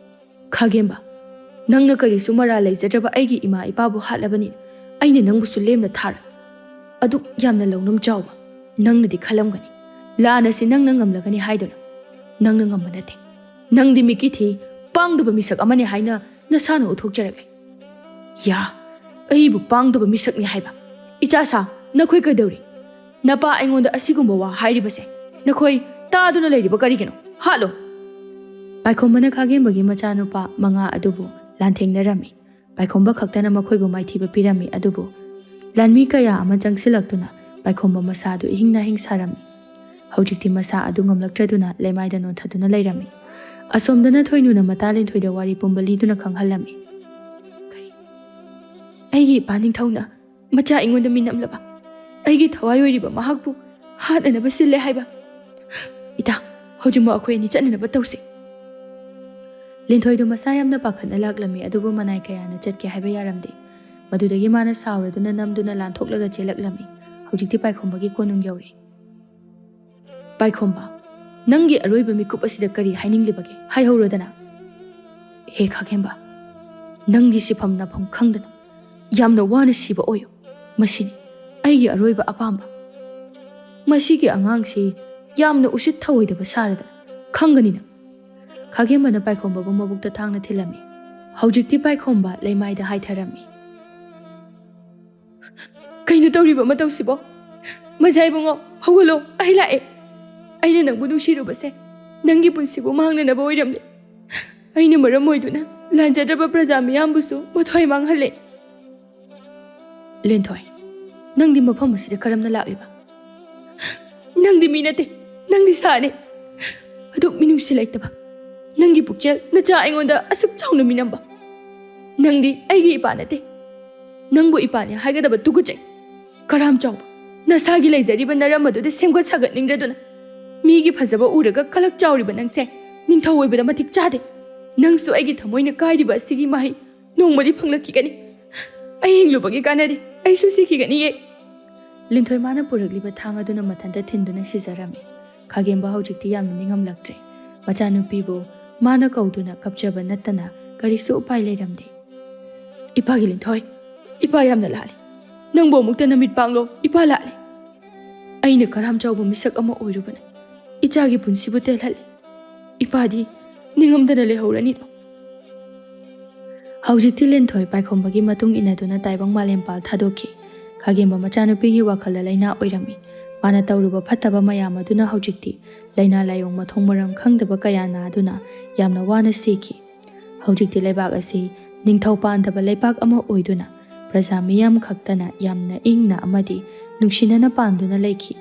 ꯈꯥꯒꯦꯝꯕ, ꯅꯪꯅ ꯀꯔꯤꯁꯨ ꯃꯔꯥꯜ ꯂꯩꯖꯗ꯭ꯔꯕ ꯑꯩꯒꯤ ꯏꯃꯥ ꯏꯄꯥꯕꯨ ꯍꯥꯠꯂꯕꯅꯤ, ꯑꯩꯅ ꯅꯪꯕꯨꯁꯨ ꯂꯦꯝꯅ ꯊꯥꯔꯣꯏ꯫ ꯑꯗꯨꯛ ꯌꯥꯝꯅ ꯂꯧꯅꯝ ꯆꯥꯎꯕ, ꯅꯪꯅꯗꯤ ꯈꯜꯂꯝꯒꯅꯤ, ꯂꯥꯟ ꯑꯁꯤ ꯅꯪꯅ ꯉꯝꯂꯒꯅꯤ ꯍꯥꯏꯗꯨꯅ꯫ ꯅꯪꯅ ꯉꯝꯕ ꯅꯠꯇꯦ꯫ ꯅꯪꯗꯤ ꯃꯤꯀꯤ ꯊꯤ, ꯄꯥꯡꯗꯕ ꯃꯤꯁꯛ ꯑꯃꯅꯤ ꯍꯥꯏꯅ ꯅꯁꯥꯅ ꯎꯠꯊꯣꯛꯆꯔꯛꯂꯦ꯫ ꯌꯥ, ꯑꯩꯕꯨ ꯄꯥꯡꯗꯕ ꯃꯤꯁꯛꯅꯤ ꯍꯥꯏꯕ? ꯏꯆꯥ ꯁꯥ, ꯅꯈꯣꯏ ꯀꯩꯗꯧꯔꯤ? ꯅꯄꯥ ꯑꯩꯉꯣꯟꯗ ꯑꯁꯤꯒꯨꯝꯕ ꯋꯥ ꯍꯥꯏꯔꯤꯕꯁꯦ ꯅꯈꯣꯏ ꯇꯥꯗꯨꯅ ꯂꯩꯔꯤꯕ ꯀꯔꯤꯒꯤꯅꯣ? ꯍꯥꯠꯂꯣ! ꯄꯥꯏꯈꯣꯝꯕꯅ ꯈꯥꯒꯦꯝꯕꯒꯤ ꯃꯆꯥꯅꯨꯄꯥ ꯃꯉꯥ ꯑꯗꯨꯕꯨ ꯂꯥꯟꯊꯦꯡꯅꯔꯝꯃꯤ꯫ ꯄꯥꯏꯈꯣꯝꯕ ꯈꯛꯇꯅ ꯃꯈꯣꯏꯕꯨ ꯃꯥꯏꯊꯤꯕ ꯄꯤꯔꯝꯃꯤ, ꯑꯗꯨꯕꯨ ꯂꯥꯟꯃꯤ ꯀꯌꯥ ꯑꯃ ꯆꯪꯁꯤꯜꯂꯛꯇꯨꯅ ꯄꯥꯏꯈꯣꯝꯕ ꯃꯁꯥ ꯑꯗꯨ ꯏꯍꯤꯡ ꯅꯥꯍꯤꯡ ꯁꯥꯔꯝꯃꯤ꯫ ꯍꯧꯖꯤꯛꯇꯤ ꯃꯁꯥ ꯑꯗꯨ ꯉꯝꯂꯛꯇ꯭ꯔꯗꯨꯅ ꯂꯩꯃꯥꯏꯗ ꯅꯣꯟꯊꯗꯨꯅ ꯂꯩꯔꯝꯃꯤ꯫ ꯑꯁꯣꯝꯗꯅ ꯊꯣꯏꯅꯨꯅ ꯃꯇꯥ ꯂꯤꯟꯊꯣꯏꯗ ꯋꯥꯔꯤ ꯄꯨꯝꯕ ꯂꯤꯗꯨꯅ ꯈꯪꯍꯜꯂꯝꯃꯤ꯫ "ꯀꯔꯤ? ꯑꯩꯒꯤ ꯏꯄꯥ ꯅꯤꯡꯊꯧꯅ ꯃꯆꯥ ꯑꯩꯉꯣꯟꯗ ꯃꯤꯅꯝꯂꯕ, ꯑꯩꯒꯤ ꯊꯋꯥꯏ ꯑꯣꯏꯔꯤꯕ ꯃꯍꯥꯛꯄꯨ ꯍꯥꯠꯅꯅꯕ ꯁꯤꯜꯂꯦ ꯍꯥꯏꯕ? ꯏꯇꯥ, ꯍꯧꯖꯤꯛꯃꯛ ꯑꯩꯈꯣꯏ ꯑꯅꯤ ꯆꯠꯅꯅꯕ ꯇꯧꯁꯤ꯫" ꯂꯤꯟꯊꯣꯏꯗꯨ ꯃꯁꯥ ꯌꯥꯝꯅ ꯄꯥꯈꯠꯅ ꯂꯥꯛꯂꯝꯃꯤ, ꯑꯗꯨꯕꯨ ꯃꯅꯥꯏ ꯀꯌꯥꯅ ꯆꯠꯀꯦ ꯍꯥꯏꯕ ꯌꯥꯔꯝꯗꯦ꯫ ꯃꯗꯨꯗꯒꯤ ꯃꯥꯅ ꯁꯥꯎꯔꯗꯨꯅ ꯅꯝꯗꯨꯅ ꯂꯥꯟꯊꯣꯛꯂꯒ ꯆꯦꯜꯂꯛꯂꯝꯃꯤ꯫ ꯍꯧꯖꯤꯛꯇꯤ ꯄꯥꯏꯈꯣꯝꯕꯒꯤ ꯀꯣꯅꯨꯡ ꯌꯧꯔꯦ꯫ "ꯄꯥꯏꯈꯣꯝꯕ, ꯅꯪꯒꯤ ꯑꯔꯣꯏꯕ ꯃꯤꯀꯨꯞ ꯑꯁꯤꯗ ꯀꯔꯤ ꯍꯥꯏꯅꯤꯡꯂꯤꯕꯒꯦ? ꯍꯥꯏꯍꯧꯔꯣꯗꯅ꯫" "ꯍꯦ ꯈꯥꯒꯦꯝꯕ, ꯅꯪꯒꯤ ꯁꯤꯐꯝ ꯅꯥꯐꯝ ꯈꯪꯗꯅ ꯌꯥꯝꯅ ꯋꯥꯅ ꯁꯤꯕ ꯑꯣꯏꯌꯨ꯫ ꯃꯁꯤꯅꯤ ꯑꯩꯒꯤ ꯑꯔꯣꯏꯕ ꯑꯄꯥꯝꯕ꯫ ꯃꯁꯤꯒꯤ ꯑꯉꯥꯡꯁꯤ ꯌꯥꯝꯅ ꯎꯁꯤꯠ ꯊꯑꯣꯏꯗꯕ ꯁꯥꯔꯗꯅ ꯈꯪꯒꯅꯤ ꯅꯪ꯫" ꯈꯥꯒꯦꯝꯕꯅ ꯄꯥꯏꯈꯣꯝꯕꯕꯨ ꯃꯕꯨꯛꯇ ꯊꯥꯡꯅ ꯊꯤꯜꯂꯝꯃꯤ꯫ ꯍꯧꯖꯤꯛꯇꯤ ꯄꯥꯏꯈꯣꯝꯕ ꯂꯩꯃꯥꯏꯗ ꯍꯥꯏꯊꯔꯝꯃꯤ꯫ "ꯀꯩꯅꯣ ꯇꯧꯔꯤꯕ ꯃꯇꯧꯁꯤꯕꯣ? ꯃꯖꯥ ꯏꯕꯨꯡꯉꯣ, ꯍꯧꯒꯠꯂꯣ, ꯑꯩ ꯂꯥꯛꯑꯦ꯫ ꯑꯩꯅ ꯅꯪꯕꯨ ꯅꯨꯡꯁꯤꯔꯨꯕꯁꯦ ꯅꯪꯒꯤ ꯄꯨꯟꯁꯤꯕꯨ ꯃꯥꯡꯅꯅꯕ ꯑꯣꯏꯔꯝꯂꯦ꯫ ꯑꯩꯅ ꯃꯔꯝ ꯑꯣꯏꯗꯨꯅ ꯂꯥꯟꯖꯗ꯭ꯔꯕ ꯄ꯭ꯔꯖꯥ ꯃꯤꯌꯥꯝꯕꯨꯁꯨ ꯃꯊ꯭ꯋꯥꯏ ꯃꯥꯡꯍꯜꯂꯦ꯫" "ꯂꯤꯟꯊꯣꯏ, ꯅꯪꯗꯤ ꯃꯐꯝ ꯑꯁꯤꯗ ꯀꯔꯝꯅ ꯂꯥꯛꯂꯤꯕ?" "ꯅꯪꯗꯤ ꯃꯤ ꯅꯠꯇꯦ, ꯅꯪꯗꯤ ꯁꯥꯅꯦ꯫ ꯑꯗꯨꯛ ꯃꯤꯅꯨꯡꯁꯤ ꯂꯩꯇꯕ, ꯅꯪꯒꯤ ꯄꯨꯛꯆꯦꯜ ꯅꯆꯥ ꯑꯩꯉꯣꯟꯗ ꯑꯁꯨꯛ ꯆꯥꯎꯅ ꯃꯤꯅꯝꯕ꯫ ꯅꯪꯗꯤ ꯑꯩꯒꯤ ꯏꯄꯥ ꯅꯠꯇꯦ꯫ ꯅꯪꯕꯨ ꯏꯄꯥꯅꯤ ꯍꯥꯏꯒꯗꯕ ꯇꯨꯀꯠꯆꯩ꯫ ꯀꯔꯥꯝ ꯆꯥꯎꯕ, ꯅꯁꯥꯒꯤ ꯂꯩꯖꯔꯤꯕ ꯅꯔꯝ ꯑꯗꯨꯗ ꯁꯦꯝꯒꯠ ꯁꯥꯒꯠꯅꯤꯡꯗ꯭ꯔꯗꯨꯅ ꯃꯤꯒꯤ ꯐꯖꯕ ꯎꯔꯒ ꯀꯂꯛ ꯆꯥꯎꯔꯤꯕ ꯅꯪꯁꯦ ꯅꯤꯡꯊꯧ ꯑꯣꯏꯕꯗ ꯃꯇꯤꯛ ꯆꯥꯗꯦ꯫ ꯅꯪꯁꯨ ꯑꯩꯒꯤ ꯊꯃꯣꯏꯅ ꯀꯥꯏꯔꯤꯕ ꯑꯁꯤꯒꯤ ꯃꯍꯩ ꯅꯣꯡꯃꯗꯤ ꯐꯪꯂꯛꯈꯤꯒꯅꯤ꯫ ꯑꯩ ꯍꯤꯡꯂꯨꯕꯒꯤ ꯀꯥꯟꯅꯗꯦ꯫ ꯑꯩꯁꯨ ꯁꯤꯈꯤꯒꯅꯤꯌꯦ꯫" ꯂꯤꯟꯊꯣꯏ ꯃꯥꯅ ꯄꯨꯔꯛꯂꯤꯕ ꯊꯥꯡ ꯑꯗꯨꯅ ꯃꯊꯟꯇ ꯊꯤꯟꯗꯨꯅ ꯁꯤꯖꯔꯝꯃꯤ꯫ ꯈꯥꯒꯦꯝꯕ ꯍꯧꯖꯤꯛꯇꯤ ꯌꯥꯝꯅ ꯅꯤꯡꯉꯝꯂꯛꯇ꯭ꯔꯦ꯫ ꯃꯆꯥꯅꯨꯄꯤꯕꯨ ꯃꯥꯅ ꯀꯧꯗꯨꯅ ꯀꯞꯆꯕ ꯅꯠꯇꯅ ꯀꯔꯤꯁꯨ ꯎꯄꯥꯏ ꯂꯩꯔꯝꯗꯦ꯫ "ꯏꯄꯥꯒꯤ ꯂꯤꯟꯊꯣꯏ, ꯏꯄꯥ ꯌꯥꯝꯅ ꯂꯥꯜꯂꯤ꯫ ꯅꯪꯕꯨ ꯑꯃꯨꯛꯇ ꯅꯃꯤꯠ ꯄꯥꯡꯂꯣ, ꯏꯄꯥ ꯂꯥꯜꯂꯤ꯫ ꯑꯩꯅ ꯀꯔꯥꯝ ꯆꯥꯎꯕ ꯃꯤꯁꯛ ꯑꯃ ꯑꯣꯏꯔꯨꯕꯅ ꯏꯆꯥꯒꯤ ꯄꯨꯟꯁꯤꯕꯨ ꯇꯦꯜꯍꯜꯂꯦ꯫ ꯏꯄꯥꯗꯤ ꯅꯤꯡꯉꯝꯗꯅ ꯂꯩꯍꯧꯔꯅꯤꯗꯣ꯫ ꯍꯧꯖꯤꯛꯇꯤ ꯂꯤꯟꯊꯣꯏ ꯄꯥꯏꯈꯣꯝꯕꯒꯤ ꯃꯇꯨꯡ ꯏꯟꯅꯗꯨꯅ ꯇꯥꯏꯕꯪ ꯃꯥꯂꯦꯝꯄꯥꯜ ꯊꯥꯗꯣꯛꯈꯤ꯫ ꯈꯥꯒꯦꯝꯕ ꯃꯆꯥꯅꯨꯄꯤꯒꯤ ꯋꯥꯈꯜꯗ ꯂꯥꯏꯅꯥ ꯑꯣꯏꯔꯝꯃꯤ꯫ ꯃꯥꯅ ꯇꯧꯔꯨꯕ ꯐꯠꯇꯕ ꯃꯌꯥꯝ ꯑꯗꯨꯅ ꯍꯧꯖꯤꯛꯇꯤ ꯂꯥꯏꯅꯥ ꯂꯥꯏꯑꯣꯡ ꯃꯊꯣꯡ ꯃꯔꯝ ꯈꯪꯗꯕ ꯀꯌꯥ ꯅꯥꯗꯨꯅ ꯌꯥꯝꯅ ꯋꯥꯅ ꯁꯤꯈꯤ꯫ ꯍꯧꯖꯤꯛꯇꯤ ꯂꯩꯕꯥꯛ ꯑꯁꯤ ꯅꯤꯡꯊꯧ ꯄꯥꯟꯗꯕ ꯂꯩꯕꯥꯛ ꯑꯃ ꯑꯣꯏꯗꯨꯅ ꯄ꯭ꯔꯖꯥ ꯃꯤꯌꯥꯝ ꯈꯛꯇꯅ ꯌꯥꯝꯅ ꯏꯪꯅ ꯑꯃꯗꯤ ꯅꯨꯡꯁꯤꯅꯅ ꯄꯥꯟꯗꯨꯅ ꯂꯩꯈꯤ꯫